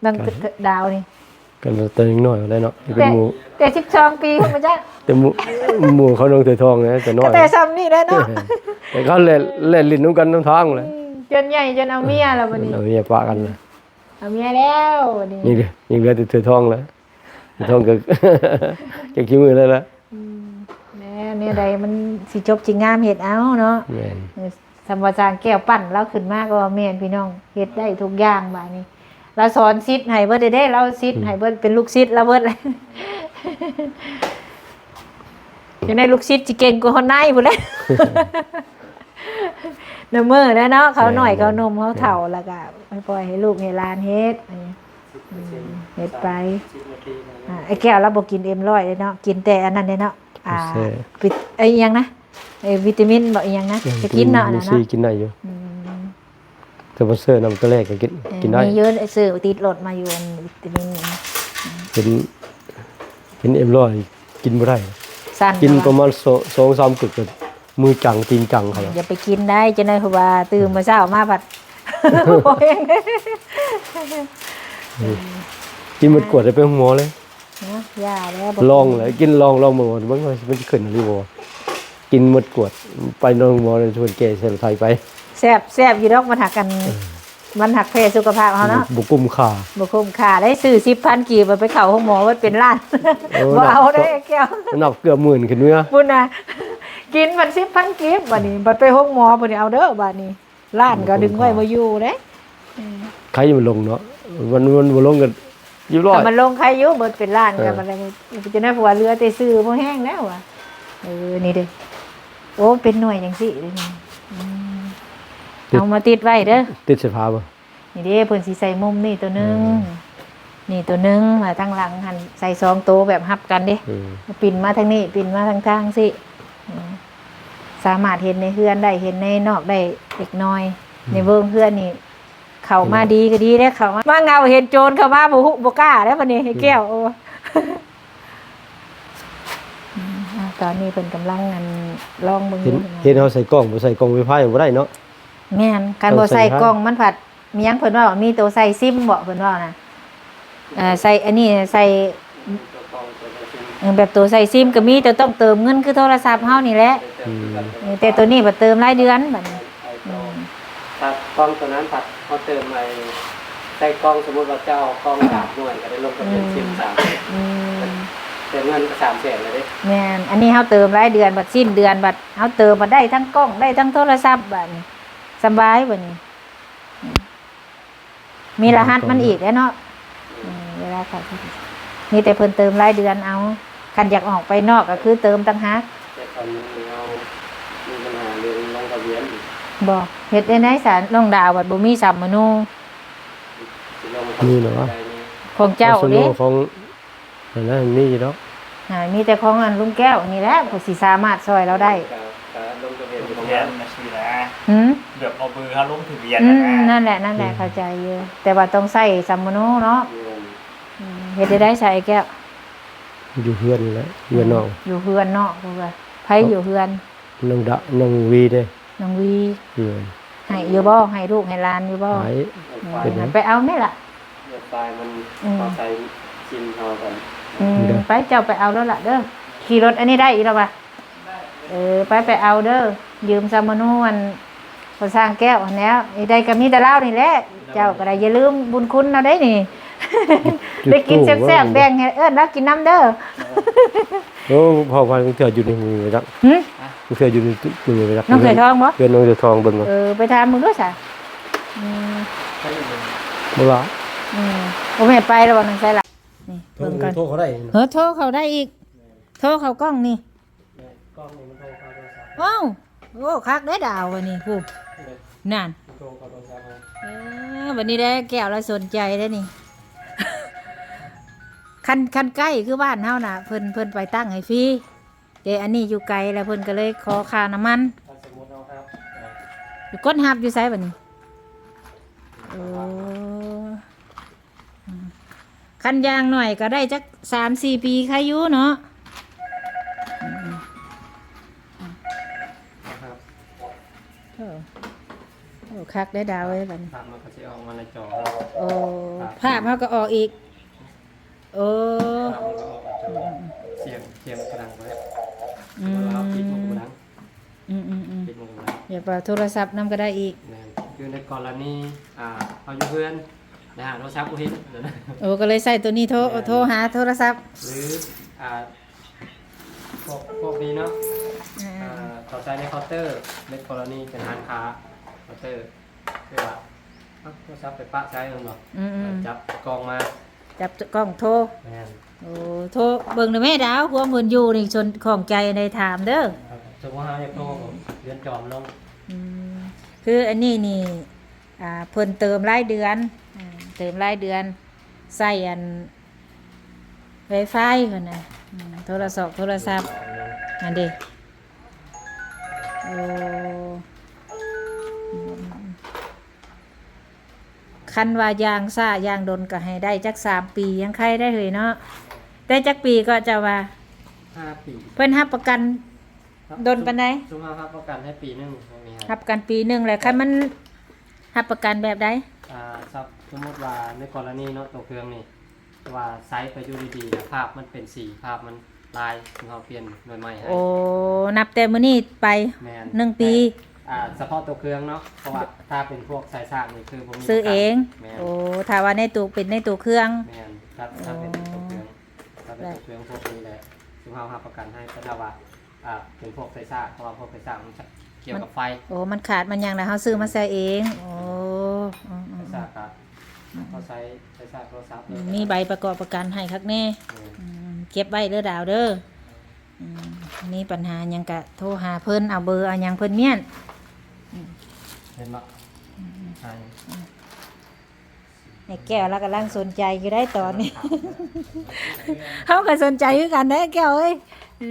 ນຳ ກໍ ດາວນີ້ ກັນແຕ່ຍັງນ້ອຍພຸ້ນແຫຼະເນາະ ເປັນໝູ່ ແຕ່ສິບສອງປີພຸ້ນບໍ່ຈັກ ແຕ່ໝູ່ ໝູ່ເຂົານ້ອງເສືອທອງແຫຼະ ແຕ່ນ້ອຍ ກໍແຕ່ຊ່ຳນີ້ແຫຼະເນາະ ແຕ່ເຂົາແລ່ນ ແລ່ນຫຼິ້ນນຳກັນນຳທາງແຫຼະ ອືມ ຈົນໃຫຍ່ຈົນເອົາເມຍແລ້ວບັດນີ້ ເອົາເມຍປະກັນແລ້ວ ເອົາເມຍແລ້ວບັດນີ້ ຍັງເຫຼືອ ຍັງເຫຼືອແຕ່ເສືອທອງແຫຼະ ເສືອທອງກໍ ຈັກຊິມື້ແລ້ວລະ ອືມ ແມ່ນແນວໃດມັນຊິຈົບຊິງາມເຮັດເອົາເນາະ ແມ່ນ ເອີ ສຳວ່າຊ່າງແກ້ວປັ່ນລາວຂຶ້ນມາກໍວ່າແມ່ນພີ່ນ້ອງ ເຮັດໄດ້ທຸກຢ່າງບາດນີ້ ລາວສອນສິດໃຫ້ເບິດເດ້ ລາວສິດ ອືມ ໃຫ້ເບິດ ເປັນລູກສິດລາວເບິດ ຈັ່ງໃດລູກສິດຊິເກັ່ງກວ່າຮອດນາຍພຸ້ນແຫຼະ ນຳມື້ແຫຼະເນາະ ເຂົານ້ອຍ ແມ່ນ ເຂົາໜຸ່ມ ເຂົາເຖົ້າ ແມ່ນ ແລ້ວກໍປ່ອຍໃຫ້ລູກໃຫ້ຫຼານເຮັດ ອືມ ເຮັດໄປ ສິບນາທີ ອ່າ ໄອ້ແກ້ວລາວບໍ່ກິນເອັມຮ້ອຍເດ້ເນາະ ກິນແຕ່ອັນນັ້ນເດ້ເນາະ ອ່າ ວິດ ໄອ້ຫຍັງນະ ເອີ ວິຕາມິນບໍ ອີ່ຫຍັງນະ ເອີ ແກກິນເນາະ ວິຕາມິນ ອັນນັ້ນເນາະ ຊີ ກິນໄດ້ຢູ່ ອືມ ສະປອນເຊີນຳ ຕອນແລກກໍກິນ ເອີ ກິນໄດ້ ມີຢູ່ ຊື້ຕິດລົດມາຢູ່ ອັນວິຕາມິນ ເປັນ ເປັນເອັມຮ້ອຍ ກິນບໍ່ໄດ້ ສັ່ນ ກິນປະມານ ເນາະ ສອງສາມກຶກ ກໍມືຈັງຕີນຈັງເຂົາແລ້ວ ຢ່າໄປກິນໄດ້ ຈັ່ງໃດ ເພາະວ່າຕື່ນມາເຊົ້າມາພັດ ອືມ ກິນໝົດຂວດໄດ້ໄປໂຮງໝໍເລີຍ ເນາະ ຢ່າແລ້ວ ບໍ່ ລອງແຫຼະ ກິນລອງ ລອງເບິ່ງວ່າ ເບິ່ງວ່າມັນຊິຂຶ້ນອີ່ຫຼີບໍ່ ກິນໝົດຂວດ ໄປໂຮງໝໍເລີຍ ຊວນແກ່ໃສ່ລົດໄຖໄປ ແຊບ ແຊບຢູ່ດອກ ມັນຫາກກັນ ເອີ ມັນຫາກແພ້ສຸຂະພາບເຮົາເນາະ ບໍ່ ບໍ່ກຸ້ມຄ່າ ບໍ່ກຸ້ມຄ່າໄດ້ ຊື້ສິບພັນກີບ ໄປເຂົ້າໂຮງໝໍ ເບິດເປັນລ້ານ ເອີ ບໍ່ເອົາເດ້ ແກ້ວ ນັບເກືອບໝື່ນຂຶ້ນເມືອ ພຸ້ນນະ ກິນມັນສິບພັນກີບ ບາດນີ້ ບັດໄປໂຮງໝໍ ບັດນີ້ເອົາເດີ ບາດນີ້ ລ້ານກໍດຶງໄວ້ບໍ່ຢູ່ເດ້ ອືມ ໃຄມັນລົງເນາະ ມັນ ມັນບໍ່ລົງກໍຮຽບຮ້ອຍ ຖ້າມັນລົງໃຄຢູ່ ເບິດເປັນລ້ານ ເອີ ກໍມັນ ຈັ່ງໃດ ເພາະວ່າເຫຼືອແຕ່ຊື່ບໍ່ແຮງແລ້ວວ່າ ເອີ ນີ້ເດ້ ໂອ້ ເປັນໜ່ວຍຈັ່ງຊີ້ເດ້ນີ້ ອືມ ຕິດ ເອົາມາຕິດໄວ້ເດີ ຕິດສາຍໄຟຟ້າບໍ່? ນີ້ເດ້ ເພິ່ນຊິໃສ່ມຸມນີ້ໂຕໜຶ່ງ ເອີ ນີ້ໂຕໜຶ່ງ ແລ້ວທາງຫຼັງຫັ້ນໃສ່ສອງໂຕແບບຮັບກັນເດ້ ເອີ ປິ່ນມາທາງນີ້ ປິ່ນມາທາງທາງຊີ້ ເອີ ສາມາດເຫັນໃນເຮືອນໄດ້ ເຫັນໃນນອກໄດ້ເລັກນ້ອຍ ອືມ ໃນເບິ່ງເຮືອນນີ້ ເຂົ້າມາ ເອີ ດີກໍດີເດ້ ເຂົ້າມາ ມາເຫງົາເຫັນໂຈນເຂົ້າມາ ບໍ່ຮູ້ ບໍ່ກ້າແລ້ວບັດນີ້ ອືມ ແກ້ວ ໂອ້ ອືມ ຕອນນີ້ເພິ່ນກຳລັງ ອັນ ລອງເບິ່ງຢູ່ ເຫັນເຮົາໃສ່ກ້ອງ ບໍ່ໃສ່ກ້ອງໄວໄຟບໍ່ໄດ້ເນາະ ແມ່ນ ຄັນບໍ່ໃສ່ກ້ອງມັນພັດ ມີຫຍັງເພິ່ນເວົ້າ ມີໂຕໃສ່ຊິມເບາະ ເພິ່ນເວົ້ານະ ເອີ ໃສ່ອັນນີ້ ໃສ່ ເອີ ແບບໂຕໃສ່ຊິມກໍມີ ແຕ່ຕ້ອງເຕີມເງິນຄືໂທລະສັບເຮົານີ້ແຫຼະ ອືມ ເອີ ແຕ່ໂຕນີ້ບັດເຕີມລາຍເດືອນບັດນີ້ ອືມ ຖ້າກ້ອງໂຕນັ້ນພັດເຮົາເຕີມໄອ້ ໃສ່ກ້ອງ ສົມມຸດວ່າເຈົ້າເອົາກ້ອງສາມໜ່ວຍ ກໍໄດ້ລົງທະບຽນ ອືມ ຊິມສາມ ອືມ ເຕີມເງິນກໍສາມແສນແລ້ວເດ້ ແມ່ນ ອັນນີ້ເຮົາເຕີມລາຍເດືອນ ບັດສິ້ນເດືອນ ບັດເຮົາເຕີມ ບັດໄດ້ທັງກ້ອງ ໄດ້ທັງໂທລະສັບ ບັດນີ້ສະບາຍ ບັດນີ້ ອືມ ມີລະຫັດມັນອີກແຫຼະເນາະ ອືມ ເວລາເຂົ້າ ມີແຕ່ເພິ່ນເຕີມລາຍເດືອນເອົາ ຄັນຢາກອອກໄປນອກກໍຄືເຕີມຕ່າງຫາກ ແຕ່ຕອນນີ້ເຮົາມີບັນຫາເລື່ອງລົງທະບຽນອີກ ບໍ່ ເຮັດແນວໃດຊະ ນ້ອງດາວບັດບໍ່ມີສຳມະໂນ ມີເນາະ ຂອງເຈົ້າເດ້ ຂອງ ອັນນັ້ນມີຢູ່ດອກ ອ່າ ມີແຕ່ຂອງອັນລຸງແກ້ວນີ້ແຫຼະ ຜູ້ຊິສາມາດຊ່ອຍລາວໄດ້ ກະ ກະລົງທະບຽນຢູ່ ລົງທະບຽນຈັ່ງຊີ້ນະ ຫືມ ແບບເອົາເບີເຮົາລົງທະບຽນ ອືມ ຫັ້ນນະ ນັ້ນແຫຼະ ນັ້ນແຫຼະ ອືມ ເຂົ້າໃຈຢູ່ ແຕ່ວ່າຕ້ອງໃຊ້ສຳມະໂນເນາະ ແມ່ນ ອືມ ເຮັດໄດ້ໃສແກ້ວ ຢູ່ເຮືອນນີ້ແຫຼະ ເຮືອນນ້ອງ ຢູ່ເຮືອນເນາະ ເພາະວ່າ ໃຜຢູ່ເຮືອນ ນ້ອງດະ ນ້ອງວີເດ້ ນ້ອງວີ ເອີ ໃຫ້ຢູ່ບໍ່? ໃຫ້ລູກໃຫ້ຫຼານຢູ່ບໍ່? ໃຫ້ ເອີ ເປັນຫຍັງ? ໄປເອົາແມ່ລະ ເລືອດຝາຍມັນ ອືມ ເອົາໃສ່ຊິມເຮົາກ່ອນ ອືມ ໄປ ເຈົ້າໄປເອົາໂລດລະເດີ ຂີ່ລົດອັນນີ້ໄດ້ອີກລະວະ? ເອີ ໄປ ໄປເອົາເດີ ຢືມສາມະນູ ອັນ ພໍ່ຊ່າງແກ້ວຫັ້ນແຫຼ້ວ ໄດ້ກໍມີແຕ່ລາວນີ້ແຫຼະ ເຈົ້າກໍໄດ້ ຢ່າລືມບຸນຄຸນເຮົາໄດ໋ນີ້ ໄດ້ກິນແຊບໆ ແບ່ງໃຫ້ ເອີ້ນລາວກິນນຳເດີ ໂອ້ ເວົ້າໄປ ເທື່ອຢູ່ນີ້ມີໄປຈັກ ຫື? ເທື່ອຢູ່ນີ້ມີໄປຈັກ ນ້ອງເສືອທອງບໍ່? ເພື່ອນນ້ອງເສືອທອງເບິ່ງ ເອີ ໄປຖາມເບິ່ງດູຊະ ອືມ ບໍ່ລະ ອືມ ບໍ່ແມ່ນໄປແລ້ວບໍ່ ນາງໄຊລະ ນີ້ ໂທ ເບິ່ງກ່ອນ ໂທເຂົ້າໄດ້ ເອີ ໂທເຂົ້າໄດ້ອີກ ໂທເຂົ້າກ້ອງນີ້ ກ້ອງນີ້ມັນໂທເຂົ້າໂທລະສັບ ເອົ້າ ໂອ້ ຄັກເດ້ດາວ ບັດນີ້ ຜູ້ ເອີ ນັ້ນ ໂທເຂົ້າໂທລະສັບ ເອີ ບັດນີ້ໄດ້ແກ້ວລະສົນໃຈເດ້ນີ້ ຄັນ ຄັນໃກ້ຄືບ້ານເຮົານະ ເພິ່ນ ເພິ່ນໄປຕັ້ງໃຫ້ຟຣີ ແຕ່ອັນນີ້ຢູ່ໄກ ແລ້ວເພິ່ນກໍເລີຍຂໍຄ່ານ້ຳມັນ ຄັນສົມມຸດເຮົາຮັບ ອ່າ ກົດຮັບຢູ່ໃສບັດນີ້? ໂອ້ ຄັນຢ່າງໜ້ອຍກໍໄດ້ຈັກສາມສີ່ປີ ໃຄຢູ່ເນາະ ໂອ້ ໂອ້ ຄັກໄດ້ດາວເອີຍ ບັດນີ້ ພາບມັນກໍຊິອອກມາໃນຈໍ ໂອ້ ພາບ ພາບເຮົາກໍອອກອີກ ໂອ້ ອາ ມັນກໍອອກມາຈາກ ອືມໆໆ ສຽງ ສຽງມັນກະດັງໄປແລ້ວ ອືມ ແຕ່ວ່າເຮົາປິດມັນກໍບໍ່ດັງ ອືມໆໆ ປິດມັນກໍບໍ່ດັງ ແບບວ່າໂທລະສັບນຳກໍໄດ້ອີກ ແມ່ນ ຄືໃນກໍລະນີ ອ່າ ເຮົາຢູ່ເຮືອນ ໄດ້ຫາໂທລະສັບບໍ່ເຫັນ ໂອ້ ກໍເລີຍໃຊ້ໂຕນີ້ໂທ ແມ່ນ ໂທຫາໂທລະສັບ ຫຼື ອ່າ ພວກ ພວກນີ້ເນາະ ອ່າ ອ່າ ເຂົາໃຊ້ໃນເຄົາເຕີ ໃນກໍລະນີເປັນຮ້ານຄ້າເຄົາເຕີ ຄືວ່າ ເອົາໂທລະສັບໄປປະໃຊ້ແມ່ນບໍ່ ອືມໆ ຈັບກ້ອງມາ ຈັບກ້ອງໂທ ແມ່ນ ໂອ້ ໂທເບິ່ງເດີແມ່ດາວ ຄວາມເພິ່ນຢູ່ນີ້ ຊົນ ຂ້ອງໃຈໄດ້ຖາມເດີ ສົມມຸດເຮົາຢາກໂທ ເລື່ອນຈໍມັນລົງ ອືມ ຄືອັນນີ້ນີ້ ອ່າ ເພິ່ນເຕີມລາຍເດືອນ ອ່າ ເຕີມລາຍເດືອນ ໃຊ້ອັນ ໄວຟາຍເພິ່ນນະ ອືມ ໂທລະສອກໂທລະສັບ ອັນເດ ໂອ້ ອືມ ຄັນວ່າຢ່າງຊ້າຢ່າງດົນກໍໃຫ້ໄດ້ຈັກສາມປີ ຍັງໄຄໄດ້ເຮີ້ຍເນາະ ແຕ່ຈັກປີກໍເຈົ້າວ່າ ຫ້າປີ ເພິ່ນຮັບປະກັນດົນປານໃດ? ຊຸມເຮົາຮັບປະກັນໃຫ້ປີໜຶ່ງ ພວກນີ້ ຮັບປະກັນປີໜຶ່ງແຫຼະ ຄັນມັນ ຮັບປະກັນແບບໃດ? ອ່າ ສົມມຸດວ່າໃນກໍລະນີເນາະ ໂຕເຄື່ອງນີ້ ວ່າໃຊ້ໄປຢູ່ດີໆ ແລ້ວພາບມັນເປັນສີ ພາບມັນລາຍ ເຮົາປ່ຽນໜ່ວຍໃໝ່ໃຫ້ ໂອ້ ນັບແຕ່ມື້ນີ້ໄປ ແມ່ນ ໜຶ່ງປີ ແຕ່ ອ່າ ສະເພາະໂຕເຄື່ອງເນາະ ເພາະວ່າຖ້າເປັນພວກສາຍສາກນີ້ຄືບໍ່ມີ ຊື້ເອງ ປະກັນ ແມ່ນ ໂອ້ ຖ້າວ່າໃນໂຕ ເປັນໃນໂຕເຄື່ອງ ແມ່ນ ຖ້າ ໂອ້ ຖ້າເປັນໂຕເຄື່ອງ ຖ້າເປັນໂຕເຄື່ອງພວກນີ້ແຫຼະ ຊຸມເຮົາຮັບປະກັນໃຫ້ ແຕ່ວ່າ ອ່າ ເປັນພວກໄຟຟ້າ ເພາະວ່າພວກໄຟຟ້າມັນຈະກ່ຽວກັບໄຟ ມັນ ໂອ້ ມັນຂາດມັນຫຍັງນະ ເຮົາຊື້ມາໃສ່ເອງ ໂອ້ ອືມໆໆ ໄຟຟ້າກໍ ອືມ ເຮົາໃຊ້ໄຟຟ້າໂທລະສັບເລີຍ ອືມ ມີໃບປະກອບປະກັນໃຫ້ຄັກແນ່ ແມ່ນ ອືມ ເກັບໄວ້ເດີດາວເດີ ອືມ ມີປັນຫາຫຍັງກະໂທຫາເພິ່ນ ເອົາເບີເອົາຫຍັງເພິ່ນມ້ຽນ ອືມ ເຫັນບໍ່ ອືມໆ ໃຫ້ ອືມ ໄອ້ແກ້ວລາວກຳລັງສົນໃຈຢູ່ໄດ໋ຕອນນີ້ ເຮົາກໍສົນໃຈຄືກັນເດ້ແກ້ວເອີຍ ເອີ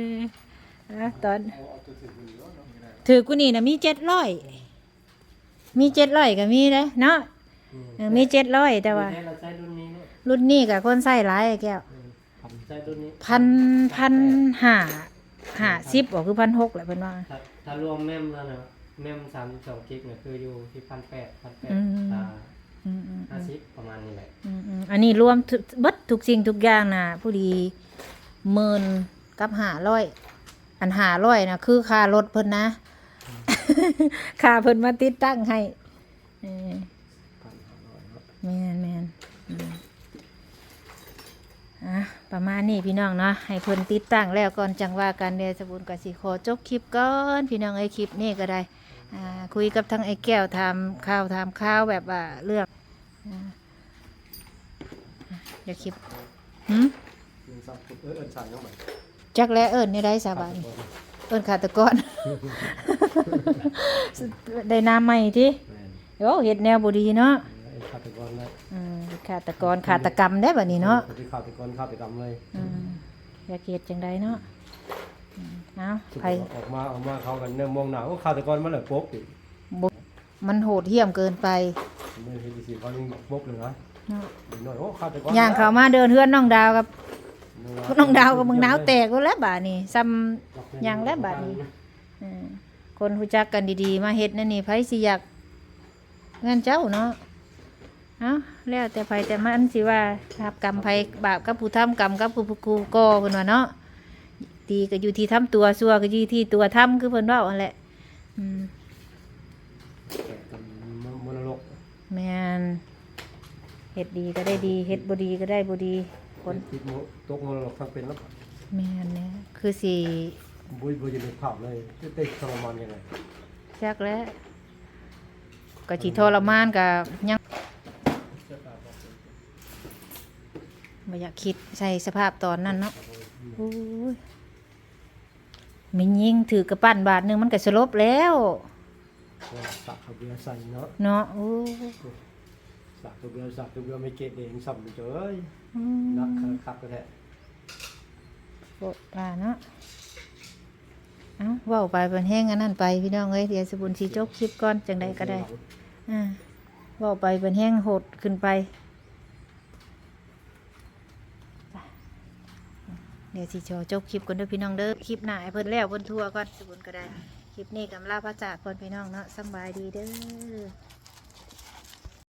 ອາ ຕອນ ຖືກກວ່ານີ້ນະມີເຈັດຮ້ອຍ ມີເຈັດຮ້ອຍກໍມີເດ້ເນາະ ອືມ ເອີ ມີເຈັດຮ້ອຍ ແຕ່ວ່າ ແຕ່ລາວໃຊ້ລຸ້ນນີ້ເນາະ ລຸ້ນນີ້ກໍຄົນໃຊ້ຫຼາຍແກ້ວ ອືມ ໃຊ້ລຸ້ນນີ້ ພັນ ພັນຫ້າ ຫ້າສິບບໍ ຄືພັນຫົກແຫຼະເພິ່ນວ່າ ຖ້າ ຖ້າລວມແມັມແລ້ວນະ ແມັມສາມສິບສອງກິກນະ ຄືຢູ່ທີ່ພັນແປດ ພັນແປດ ອືມ ອ່າ ອືມໆໆ ຫ້າສິບ ປະມານນີ້ແຫຼະ ອືມໆ ອັນນີ້ລວມທຸກ ເບິດທຸກສິ່ງທຸກຢ່າງນະ ພໍດີໝື່ນກັບຫ້າຮ້ອຍ ອັນຫ້າຮ້ອຍນະ ຄືຄ່າລົດເພິ່ນນະ ອືມ ຄ່າເພິ່ນມາຕິດຕັ້ງໃຫ້ ເອີ ພັນຫ້າຮ້ອຍເນາະ ແມ່ນໆ ອືມ ອ່ະ ປະມານນີ້ພີ່ນ້ອງເນາະ ໃຫ້ເພິ່ນຕິດຕັ້ງແລ້ວກ່ອນ ຈັ່ງວ່າກັນ ດຽວສະບຸນກໍຊິຂໍຈົບຄລິບກ່ອນ ພີ່ນ້ອງເອີຍ ຄລິບນີ້ກໍໄດ້ ອ່າ ຄຸຍກັບທາງອ້າຍແກ້ວ ຖາມຂ່າວ ຖາມຄາວແບບວ່າເລື່ອງ ອ່າ ດຽວຄລິບ ຫື? ເອີ້ນສັດ ເອີ້ນສັດຫຍັງບັດ? ຈັກແຫຼະ ເອີ້ນແນວໃດຊະບາດນີ້? ເອີ້ນຄາດຕະກອນ ໄດ້ນາມໃໝ່ຕິ? ແມ່ນ ໂອ້ ເຮັດແນວບໍ່ດີເນາະ ເອີ້ນຄາດຕະກອນແຫຼະ ອືມ ຄາດຕະກອນ ຄາດຕະກຳເດ້ບາດນີ້ເນາະ ເອີ ເປັນຄາດຕະກອນ ຄາດຕະກຳເລີຍ ອືມ ຈັກເຮັດຈັ່ງໃດເນາະ ອືມ ເອົາ ໃຜ ອອກມາ ອອກມາເຂົ້າກັນແນວມອງໜ້າ ໂອ້ ຄາດຕະກອນມາແລ້ວປົກອີກ ບໍ່ ມັນໂຫດຫ້ຽມເກີນໄປ ມັນເຮັດຈັ່ງຊີ້ເຂົາຍັງປົກເລີຍນະ ເນາະ ເດັກນ້ອຍ ໂອ້ ຄາດຕະກອນ ຍ່າງເຂົ້າມາເດີນເຮືອນນ້ອງດາວກັບ ນ້ອງດາວກັບບັກນາວແຕກໂລດແລ້ວບາດນີ້ ສ່ຳຫຍັງແລ້ວບາດນີ້ ເອີ ຄົນຮູ້ຈັກກັນດີໆ ມາເຮັດແນວນີ້ ໃຜຊິຢາກ ເຮືອນເຈົ້າເນາະ ເອົ້າ ແລ້ວແຕ່ໃຜແຕ່ມັນຊິວ່າ ບາບກຳໃຜ ບາບກັບຜູ້ທຳ ກຳກັບຜູ້ ຜູ້ກໍ່ ເພິ່ນວ່າເນາະ ດີກໍຢູ່ທີ່ທຳຕົວ ຊົ່ວກໍຢູ່ທີ່ຕົວທຳ ຄືເພິ່ນເວົ້າຫັ້ນແຫຼະ ອືມ ແມ່ນ ເຮັດດີກໍໄດ້ດີ ເຮັດບໍ່ດີກໍໄດ້ບໍ່ດີ ຄົນ ເຮັດຜິດ ຕົກມໍລະດົກທັງເປັນແລ້ວ ແມ່ນແຫຼະ ຄືຊິ ບໍ່ ບໍ່ຢາກນຶກພາບເລີຍ ຈະໄດ້ທໍລະມານຈັ່ງໃດ ຈັກແຫຼະ ກໍຊິທໍລະມານກໍຍັງ ບໍ່ຢາກຄິດໃສ່ສະພາບຕອນນັ້ນເນາະ ໂອ້ຍ ແມ່ນຍິງຖືກກຳປັ້ນບາດໜຶ່ງ ມັນກໍສະຫຼົບແລ້ວ ສາກເຂົາເບືອໃສ່ເນາະ ເນາະ ໂອ້ ສາກເຂົາເບືອ ສາກເຂົາເບືອ ໄມ້ເກດແດງຊ້ຳເຈົ້າເອີຍ ອືມ ໜັກຄັກໆແທ້ ໂພດວ່າເນາະ ເອົ້າ ເວົ້າໄປບັນແຮງອັນນັ້ນໄປ ພີ່ນ້ອງເອີຍ ດຽວສະບຸນຊິຈົບຄລິບກ່ອນ ຈັ່ງໃດກໍໄດ້ ອ່າ ເວົ້າໄປບັນແຮງໂຫດຂຶ້ນໄປ ດຽວຊິຂໍຈົບຄລິບກ່ອນເດີພີ່ນ້ອງເດີ ຄລິບໜ້າໃຫ້ເພິ່ນແລ້ວເພິ່ນທົ່ວກ່ອນ ສະບຸນກໍໄດ້ ຄລິບນີ້ກໍລາພາຈາກກ່ອນພີ່ນ້ອງເນາະ ສຳບາຍດີເດີ.